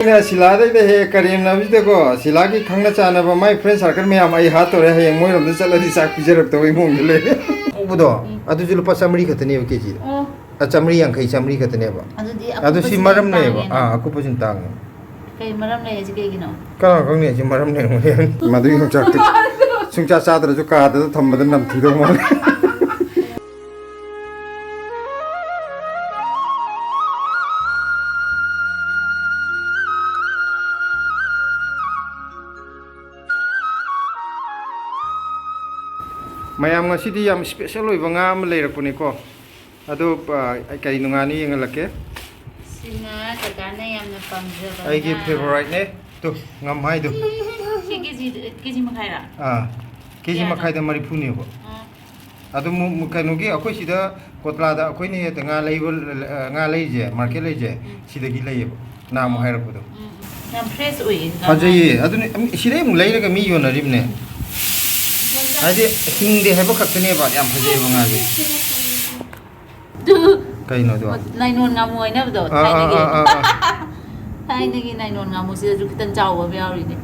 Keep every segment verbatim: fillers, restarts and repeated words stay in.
ꯑꯩꯅ ꯁꯤꯂꯥꯗꯩꯗ ꯍꯦꯛ ꯀꯔꯦꯝꯅꯕꯁꯤꯗꯀꯣ, ꯁꯤꯂꯥꯒꯤ ꯈꯪꯅ ꯆꯥꯟꯅꯕ ꯃꯥꯏ friend circle ꯃꯌꯥꯝ ꯑꯩ ꯍꯥꯠꯇꯣꯔꯦ, ꯍꯌꯦꯡ ꯃꯣꯏꯔꯣꯝꯗ ꯆꯠꯂꯗꯤ ꯆꯥꯛ ꯄꯤꯖꯔꯛꯇꯕꯩ ꯃꯑꯣꯡꯗ ꯂꯩꯔꯦ꯫ ꯎꯕꯗꯣ, ꯎꯝ꯫ ꯑꯗꯨꯁꯨ ꯂꯨꯄꯥ ꯆꯥꯃꯔꯤ ꯈꯛꯇꯅꯦꯕ ꯀꯦꯖꯤꯗ꯫ ꯑꯣ꯫ ꯑ, ꯆꯥꯃꯔꯤ ꯌꯥꯡꯈꯩ, ꯆꯥꯃꯔꯤ ꯈꯛꯇꯅꯦꯕ꯫ ꯑꯗꯨꯗꯤ ꯑꯗꯨ ꯁꯤ ꯑꯀꯨꯞꯄꯁꯤꯅ ꯃꯔꯝ ꯂꯩꯌꯦꯕ꯫ ꯇꯥꯡꯉꯦꯅ꯫ ꯑꯥ, ꯑꯀꯨꯞꯄꯁꯤꯅ ꯇꯥꯡꯉꯦ꯫ ꯀꯩ ꯃꯔꯝ ꯂꯩ ꯍꯥꯏꯁꯤ ꯀꯩꯒꯤꯅꯣ? ꯀꯅꯥ ꯈꯪꯅꯤ ꯑꯁꯤ ꯃꯔꯝ ꯂꯩꯔꯝꯒꯅꯤ꯫ ꯃꯗꯨꯒꯤ ꯌꯣꯡꯆꯥꯛꯇꯨ ꯁꯨꯡꯆꯥ ꯆꯥꯗ꯭ꯔꯁꯨ ꯀꯥꯗ ꯊꯝꯕꯗ ꯅꯝꯊꯤꯗꯧ ꯃꯥꯜꯂꯦ꯫ ꯃꯌꯥꯝ, ꯉꯁꯤꯗꯤ ꯌꯥꯝ special ꯑꯣꯏꯕ ꯉꯥ ꯑꯃ ꯂꯩꯔꯛꯄꯅꯤꯀꯣ꯫ ꯑꯗꯣ, ꯑ, ꯀꯩꯅꯣ, ꯉꯥꯅꯤ ꯌꯦꯡꯍꯜꯂꯛꯀꯦ꯫ ꯁꯤ ꯉꯥ ꯀꯀꯥꯅ ꯌꯥꯝꯅ ꯄꯥꯝꯖꯕ ꯑꯩꯒꯤ ꯉꯥ꯫ Favourite ꯅꯦ꯫ ꯇꯨ, ꯉꯝ ꯍꯥꯏꯗꯨ꯫ ꯁꯤ ꯀꯦꯖꯤ, ꯀꯦꯖꯤ ꯃꯈꯥꯏꯔꯥ? ꯑꯥ, ꯀꯦꯖꯤ ꯀꯌꯥꯅꯣ? ꯃꯈꯥꯏꯗ ꯃꯔꯤꯐꯨꯅꯦꯕ꯫ ꯑꯥ꯫ ꯑꯗꯨ ꯃꯨ-, ꯃꯨ-, ꯀꯩꯅꯣꯒꯤ, ꯑꯩꯈꯣꯏ ꯁꯤꯗ ꯀꯣꯠꯂꯥꯗ ꯑꯩꯈꯣꯏꯅ ꯍꯦꯛꯇ ꯉꯥ ꯂꯩꯕ, ꯑ, ꯉꯥ ꯂꯩꯔꯤꯁꯦ, market ꯂꯩꯔꯤꯁꯦ, ꯎꯝ꯫ ꯁꯤꯗꯒꯤ ꯂꯩꯌꯦꯕ, ꯅꯍꯥꯟꯃꯨꯛ ꯍꯥꯏꯔꯛꯄꯗꯣ꯫ ꯎꯝ, ꯎꯝ꯫ ꯌꯥꯝ fresh ꯑꯣꯏꯌꯦ ꯉꯥ꯫ ꯐꯖꯩꯌꯦ꯫ ꯑꯗꯨꯅꯦ, ꯎꯝ, ꯁꯤꯗꯩ ꯑꯃꯨꯛ ꯂꯩꯔꯒ ꯃꯤ ꯌꯣꯟꯅꯔꯤꯕꯅꯦ꯫ ꯍꯥꯏꯗꯤ ꯍꯤꯡꯗꯦ ꯍꯥꯏꯕ ꯈꯛꯇꯅꯦꯕ ꯌꯥꯝ ꯐꯖꯩꯕ ꯉꯥꯁꯦ꯫ ꯑꯗꯨ ꯀꯩꯅꯣ ꯑꯗꯨ? ꯅꯥꯏꯂꯣꯟ ꯉꯥꯃꯨ ꯍꯥꯏꯅꯕꯗꯣ, ꯑꯥ, ꯑꯥ, ꯊꯥꯏꯅꯒꯤ꯫ ꯑꯥ, ꯑꯥ, ꯑꯥ꯫ ꯊꯥꯏꯅꯒꯤ ꯅꯥꯏꯂꯣꯟ ꯉꯥꯃꯨꯁꯤꯗꯁꯨ ꯈꯤꯇꯪ ꯆꯥꯎꯕ ꯑꯃ ꯌꯥꯎꯔꯤꯅꯦ꯫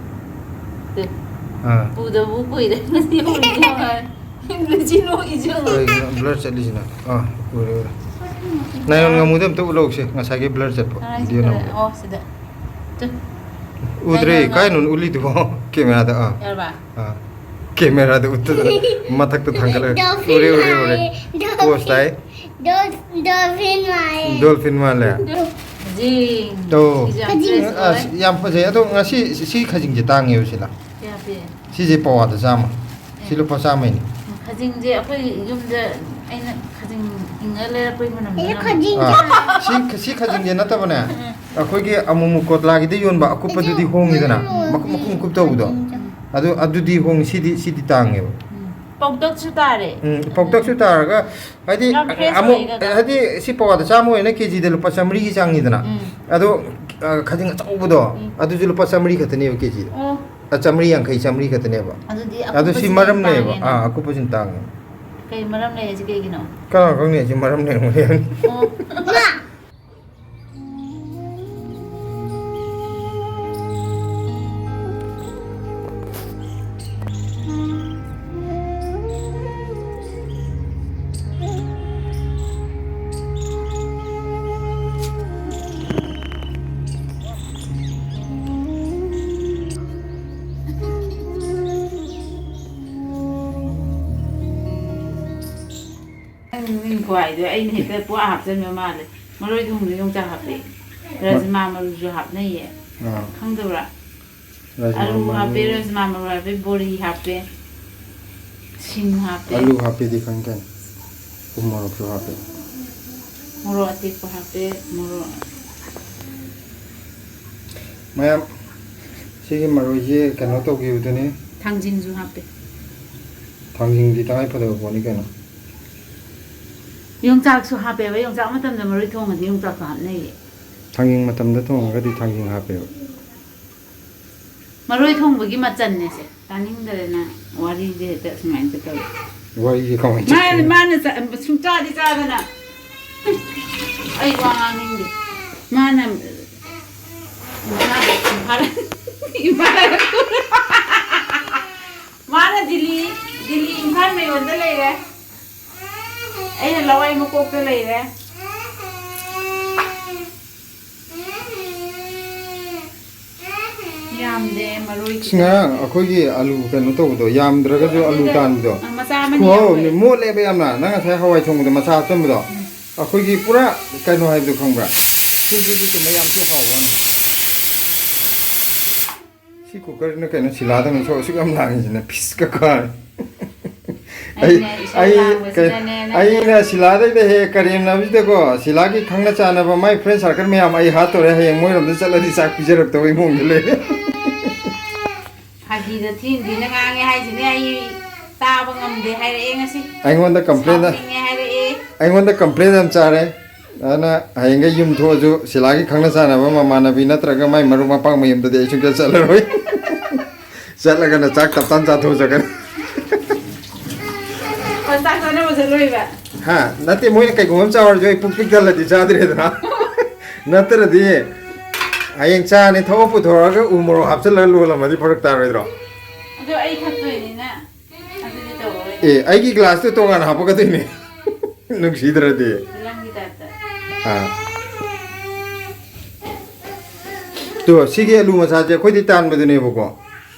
ꯑꯗꯨ ꯑꯥ꯫ ꯄꯨꯗꯕꯨ ꯀꯨꯏꯔꯦ, ꯉꯁꯤ ꯎꯔꯤꯅꯦ꯫ ꯁꯤ ꯅꯣꯛꯏꯁꯦ ꯌꯦꯡꯉꯣ꯫ ꯀꯩꯒꯤꯅꯣ blur ꯆꯠꯂꯤꯁꯤꯅ? ꯑꯥ, ꯎꯔꯦ, ꯎꯔꯦ꯫ ꯅꯥꯏꯂꯣꯟ ꯉꯥꯃꯨꯗ ꯑꯝꯇ ꯎꯠꯂꯧꯁꯦ, ꯉꯁꯥꯏꯒꯤ blur ꯆꯠꯄ ꯑꯥ, video ꯁꯤꯗ꯫ ꯅꯝꯕ꯫ ꯑꯣ, ꯁꯤꯗ꯫ ꯇꯨ꯫ ꯎꯗ꯭ꯔꯦ, ꯅꯥꯏꯂꯣꯟ ꯉꯥꯃꯨ꯫ ꯀꯥꯏꯅꯣ ꯎꯠꯂꯤꯗꯨꯕꯣ? Camera ꯗ, ꯑꯥ꯫ ꯌꯥꯔꯕ? ꯑꯥ꯫ Camera ꯗ ꯎꯠꯇꯗꯅ ꯃꯊꯛꯇ ꯊꯥꯡꯒꯠꯂꯒ꯫ Dolphin ꯎꯔꯦ, ꯎꯔꯦ, ꯎꯔꯦ꯫ ꯃꯥꯜꯂꯦ, dolphin꯫ Pose ꯇꯥꯏ꯫ Dol-, dolphin ꯃꯥꯜꯂꯦ꯫ Dolphin ꯃꯥꯜꯂꯦ꯫ ꯈꯖꯤꯡ꯫ ꯇꯣ꯫ ꯁꯤꯁꯨ ꯌꯥꯝ ꯈꯖꯤꯡ꯫ Fresh ꯑꯣꯏ꯫ ꯑꯁ, ꯌꯥꯝ ꯐꯖꯩ꯫ ꯑꯗꯣ ꯉꯁꯤ ꯁꯤ ꯈꯖꯤꯡꯁꯦ ꯇꯥꯡꯉꯦꯕ, ꯁꯤꯂꯥ꯫ ꯀꯌꯥ ꯄꯤ? ꯁꯤꯁꯦ ꯄꯋꯥꯗ ꯆꯥꯝꯃ꯫ ꯁꯤ ꯑꯦ꯫ ꯂꯨꯄꯥ ꯆꯥꯝꯃꯩꯅꯤ꯫ ꯈꯖꯤꯡꯁꯦ ꯑꯩꯈꯣꯏ ꯌꯨꯝꯗ ꯑꯩꯅ ꯈꯖꯤꯡ ꯏꯪꯉ ꯂꯩꯔꯛꯄꯩ ꯃꯅꯝꯗꯣ ꯑꯩ ꯅꯝꯃꯦ꯫ ꯈꯖꯤꯡ ꯑꯥ, ꯆꯥ- ꯁꯤ, ꯁꯤ ꯈꯖꯤꯡꯁꯦ ꯅꯠꯇꯕꯅꯦ, ꯎꯝ꯫ ꯑꯩꯈꯣꯏꯒꯤ ꯑꯃꯨꯛ ꯑꯃꯨꯛ ꯀꯣꯠꯂꯥꯒꯤꯗ ꯌꯣꯟꯕ ꯑꯀꯨꯞꯄꯗꯨꯗꯤ ꯑꯗꯨ ꯍꯣꯡꯉꯤꯗꯅ, ꯎꯝ꯫ ꯃꯈꯨꯝ, ꯃꯈꯨꯝ ꯀꯨꯞꯇꯧꯕꯗꯣ꯫ ꯈꯖꯤꯡ ꯆꯥ- ꯑꯗꯨ, ꯑꯗꯨꯗꯤ ꯍꯣꯡꯉꯤ, ꯁꯤꯗꯤ, ꯁꯤꯗꯤ ꯇꯥꯡꯉꯦꯕ꯫ ꯎꯝ꯫ ꯄꯧꯇꯛꯁꯨ ꯇꯥꯔꯦ꯫ ꯎꯝ, ꯄꯧꯇꯛꯁꯨ ꯇꯥꯔꯒ, ꯍꯥꯏꯗꯤ, ꯌꯥꯝ fresh ꯑꯃꯨꯛ, ꯑꯣꯏꯌꯦ ꯀꯀꯥ꯫ ꯍꯥꯏꯗꯤ, ꯁꯤ ꯄꯋꯥꯗ ꯆꯥꯝꯃ ꯑꯣꯏꯅ ꯀꯦꯖꯤꯗ ꯂꯨꯄꯥ ꯆꯥꯝꯃꯔꯤꯒꯤ ꯆꯥꯡꯅꯤꯗꯅ꯫ ꯎꯝ꯫ ꯑꯗꯣ, ꯑ, ꯈꯖꯤꯡ ꯑꯆꯧꯕꯗꯣ, ꯎꯝ꯫ ꯑꯗꯨꯁꯨ ꯂꯨꯄꯥ ꯆꯥꯝꯃꯔꯤ ꯈꯛꯇꯅꯦꯕ ꯀꯦꯖꯤꯗ꯫ ꯑꯣ꯫ ꯑ, ꯆꯥꯝꯃꯔꯤ ꯌꯥꯡꯈꯩ, ꯆꯥꯝꯃꯔꯤ ꯈꯛꯇꯅꯦꯕ꯫ ꯑꯗꯨꯗꯤ ꯑꯗꯨ ꯁꯤ ꯑꯀꯨꯞꯄꯁꯤꯅ ꯃꯔꯝ ꯂꯩꯌꯦꯕ꯫ ꯇꯥꯡꯉꯦꯅ꯫ ꯑꯥ, ꯑꯀꯨꯞꯄꯁꯤꯅ ꯇꯥꯡꯉꯦ꯫ ꯀꯩ ꯃꯔꯝ ꯂꯩ ꯍꯥꯏꯁꯦ ꯀꯩꯒꯤꯅꯣ? ꯀꯅꯥ ꯈꯪꯅꯤ ꯑꯁꯤ ꯃꯔꯝ ꯂꯩꯔꯝꯒꯅꯤ꯫ ꯑꯣ꯫ ꯍꯋꯥꯏꯗꯣ ꯑꯩꯅ ꯍꯦꯛꯇ ꯄꯨꯡꯍꯥꯞ ꯍꯥꯞꯆꯟꯕ ꯃꯥꯜꯂꯦ꯫ ꯃꯔꯣꯏ ꯊꯣꯡꯕꯗ ꯌꯣꯡꯆꯥꯛ ꯍꯥꯞꯄꯦ꯫ ꯃ- ꯔꯖꯃꯥ ꯃꯔꯨꯁꯨ ꯍꯥꯞꯅꯩꯌꯦ꯫ ꯑꯥ꯫ ꯈꯪꯗꯕ꯭ꯔꯥ? ꯔꯖꯃꯥ ꯑꯂꯨ ꯃꯔꯨ꯫ ꯍꯥꯞꯄꯦ, ꯔꯖꯃꯥ ꯃꯔꯨ ꯍꯥꯞꯄꯦ, ꯕꯣꯔꯤ ꯍꯥꯞꯄꯦ, ꯁꯤꯡ ꯍꯥꯞꯄꯦ꯫ ꯑꯂꯨ ꯍꯥꯞꯄꯦꯗꯤ ꯈꯪꯉꯤ ꯀꯩꯅꯣ꯫ ꯎ ꯃꯣꯔꯣꯛꯁꯨ ꯍꯥꯞꯄꯦ꯫ ꯃꯣꯔꯣꯛ ꯑꯇꯦꯛꯄ ꯍꯥꯞꯄꯦ, ꯃꯣꯔꯣꯛ꯫ ꯃꯌꯥꯝ, ꯁꯤꯒꯤ ꯃꯔꯣꯏꯁꯦ ꯀꯩꯅꯣ ꯇꯧꯈꯤꯕꯗꯨꯅꯤ꯫ ꯊꯥꯡꯖꯤꯡꯁꯨ ꯍꯥꯞꯄꯦ꯫ ꯊꯥꯡꯖꯤꯡꯗꯤ ꯇꯉꯥꯏ ꯐꯗꯕ ꯄꯣꯠꯅꯤ ꯀꯩꯅꯣ꯫ ꯌꯣꯡꯆꯥꯛꯁꯨ ꯍꯥꯞꯄꯦꯕ꯫ ꯌꯣꯡꯆꯥꯛ ꯃꯇꯝꯗ ꯃꯔꯣꯏ ꯊꯣꯡꯉꯗꯤ ꯌꯣꯡꯆꯥꯛꯁꯨ ꯍꯥꯞꯅꯩꯌꯦ꯫ ꯊꯥꯡꯖꯤꯡ ꯃꯇꯝꯗ ꯊꯣꯡꯉꯒꯗꯤ ꯊꯥꯡꯖꯤꯡ ꯍꯥꯞꯄꯦꯕ꯫ ꯃꯔꯣꯏ ꯊꯣꯡꯕꯒꯤ ꯃꯆꯜꯅꯦꯁꯦ꯫ ꯇꯥꯅꯤꯡꯗꯗꯅ ꯋꯥꯔꯤꯁꯦ ꯍꯦꯛꯇ ꯁꯨꯃꯥꯏꯅ ꯇꯧꯋꯤ꯫ ꯋꯥꯔꯤꯁꯦ ꯀꯃꯥꯏꯅ ꯃꯥꯅ, ꯆꯠꯀꯅꯤ? ꯃꯥꯅ ꯆꯥ-, ꯁꯨꯡꯆꯥꯗꯤ ꯆꯥꯗꯅ꯫ ꯑꯩ ꯋꯥ ꯉꯥꯡꯅꯤꯡꯗꯦ꯫ ꯃꯥꯅ, ꯃꯥꯅ ꯏꯝꯐꯥꯜ, ꯏꯝꯐꯥꯜ ꯍꯥꯏꯔꯛꯇꯣꯔꯦ꯫ ꯃꯥꯅ ꯗꯤꯜꯂꯤ, ꯗꯤꯜꯂꯤ ꯏꯝꯐꯥꯜ ꯃꯌꯣꯟꯗ ꯂꯩꯔꯦ꯫ ꯑꯩꯅ ꯂꯋꯥꯏ ꯃꯀꯣꯛꯇ ꯂꯩꯔꯦ꯫ ꯌꯥꯝꯗꯦ ꯃꯔꯣꯏ ꯑꯁ, ꯈꯤꯇꯪ꯫ ꯉꯔꯥꯡ ꯑꯩꯈꯣꯏꯒꯤ ꯑꯂꯨ ꯀꯩꯅꯣ ꯇꯧꯕꯗꯣ, ꯌꯥꯝꯗ꯭ꯔꯒꯁꯨ ꯑꯂꯨ ꯑꯗꯨꯗ, ꯇꯥꯟꯕꯗꯣ꯫ ꯑ, ꯃꯆꯥ ꯑꯃꯅꯤ ꯈꯨꯍꯥꯎ ꯑꯃꯅꯤ꯫ ꯌꯥꯎꯕꯅꯦ꯫ ꯃꯣꯠꯂꯦꯕ ꯌꯥꯝꯅ꯫ ꯅꯪ ꯉꯁꯥꯏ ꯍꯋꯥꯏ ꯊꯣꯡꯕꯗ ꯃꯆꯥ ꯍꯥꯞꯆꯟꯕꯗꯣ꯫ ꯎꯝ꯫ ꯑꯩꯈꯣꯏꯒꯤ ꯄꯨꯔꯥ ꯀꯩꯅꯣ ꯍꯥꯏꯕꯗꯣ ꯈꯪꯕ꯭ꯔꯥ? ꯁꯨ, ꯁꯨ, ꯁꯨ ꯆꯨꯝꯃꯦ, ꯌꯥꯝ ꯊꯤ ꯍꯥꯎꯕ ꯋꯥꯅꯤ꯫ ꯁꯤ ꯀꯨꯀꯔꯁꯤꯅ ꯀꯩꯅꯣ ꯁꯤꯂꯥꯗꯧꯅ ꯁꯣꯛ ꯑꯁꯨꯛ ꯌꯥꯝ ꯂꯥꯡꯉꯤꯁꯤꯅ? ꯐꯤꯁꯀ ꯀꯥꯔꯦ꯫ ꯑꯩ, ꯑꯩꯅ ꯏꯁꯧ ꯑꯩ, ꯂꯥꯡꯕꯁꯤꯗꯅꯦ ꯀꯩ-, ꯅꯪꯅ꯫ ꯑꯩꯅ ꯁꯤꯂꯥꯗꯩꯗ ꯍꯦꯛ ꯀꯔꯦꯝꯅꯕꯁꯤꯗꯀꯣ, ꯁꯤꯂꯥꯒꯤ ꯈꯪꯅ ꯆꯥꯟꯅꯕ ꯃꯥꯏ friend circle ꯃꯌꯥꯝ ꯑꯩ ꯍꯥꯠꯇꯣꯔꯦ, ꯍꯌꯦꯡ ꯃꯣꯏꯔꯣꯝꯗ ꯆꯠꯂꯗꯤ ꯆꯥꯛ ꯄꯤꯖꯔꯛꯇꯕꯩ ꯃꯑꯣꯡꯗ ꯂꯩꯔꯦ꯫ ꯐꯥꯒꯤꯗ ꯊꯤꯅ ꯊꯤꯅ ꯉꯥꯡꯉꯦ ꯍꯥꯏꯁꯤꯅꯦ, ꯑꯩ ꯇꯥꯕ ꯉꯝꯗꯦ ꯍꯥꯏꯔꯛꯑꯦ ꯉꯁꯤ꯫ ꯑꯩꯉꯣꯟꯗ complain ꯁꯥꯎꯅꯤꯡꯉꯦ ꯍꯥꯏꯔꯛꯑꯦ꯫ ꯑꯩꯉꯣꯟꯗ complain ꯌꯥꯝ ꯆꯥꯔꯦ꯫ ꯑꯗꯨꯅ ꯍꯌꯦꯡꯒꯩ ꯌꯨꯝ ꯊꯣꯛꯑꯁꯨ ꯁꯤꯂꯥꯒꯤ ꯈꯪꯅ ꯆꯥꯟꯅꯕ ꯃꯃꯥꯟꯅꯕꯤ ꯅꯠꯇ꯭ꯔꯒ ꯃꯥꯏ ꯃꯔꯨꯞ ꯃꯄꯥꯡ ꯃꯌꯨꯝꯗꯗꯤ ꯑꯩ ꯁꯨꯡꯆꯠ ꯆꯠꯂꯔꯣꯏ꯫ ꯆꯠꯂꯒꯅ ꯆꯥꯛ ꯇꯞꯇꯥꯟ ꯆꯥꯊꯣꯛꯆꯒꯅꯤ꯫ ꯑꯣ, ꯆꯥꯛ ꯆꯥꯅꯕ ꯆꯠꯂꯣꯏꯕ? ꯍꯥ? ꯅꯠꯇꯦ, ꯃꯣꯏꯅ ꯀꯩꯒꯨꯝꯕ ꯑꯃ ꯆꯥꯎꯔꯁꯨ ꯑꯩ ꯄꯨꯛ ꯄꯤꯛ ꯊꯜꯂꯗꯤ ꯆꯥꯗ꯭ꯔꯦꯗꯅ꯫ ꯅꯠꯇ꯭ꯔꯗꯤ ꯍꯌꯦꯡ ꯆꯥꯅꯤ ꯊꯣꯛꯑ ꯄꯨꯊꯣꯔꯛꯑꯒ ꯎ ꯃꯣꯔꯣꯛ ꯍꯥꯞꯆꯤꯜꯂꯒ ꯂꯣꯜꯂꯝꯃꯗꯤ ꯐꯔꯛ ꯇꯥꯔꯣꯏꯗ꯭ꯔꯣ? ꯑꯗꯣ ꯑꯩ ꯊꯛꯇꯣꯏꯅꯤꯅ ꯑꯗꯨꯗꯤ ꯇꯧꯔꯣꯏ꯫ ꯑꯦ, ꯑꯩꯒꯤ glassꯇꯨ ꯇꯣꯉꯥꯟꯅ ꯍꯥꯞꯄꯛꯀꯗꯣꯏꯅꯦ꯫ ꯅꯨꯡꯁꯤꯗ꯭ꯔꯗꯤ꯫ ꯐꯤꯂꯝꯒꯤ typeꯇ꯫ ꯑꯥ꯫ ꯇꯣ, ꯁꯤꯒꯤ ꯑꯂꯨ ꯃꯆꯥꯁꯦ ꯑꯩꯈꯣꯏꯗꯤ ꯇꯥꯟꯕꯗꯨꯅꯦꯕꯀꯣ꯫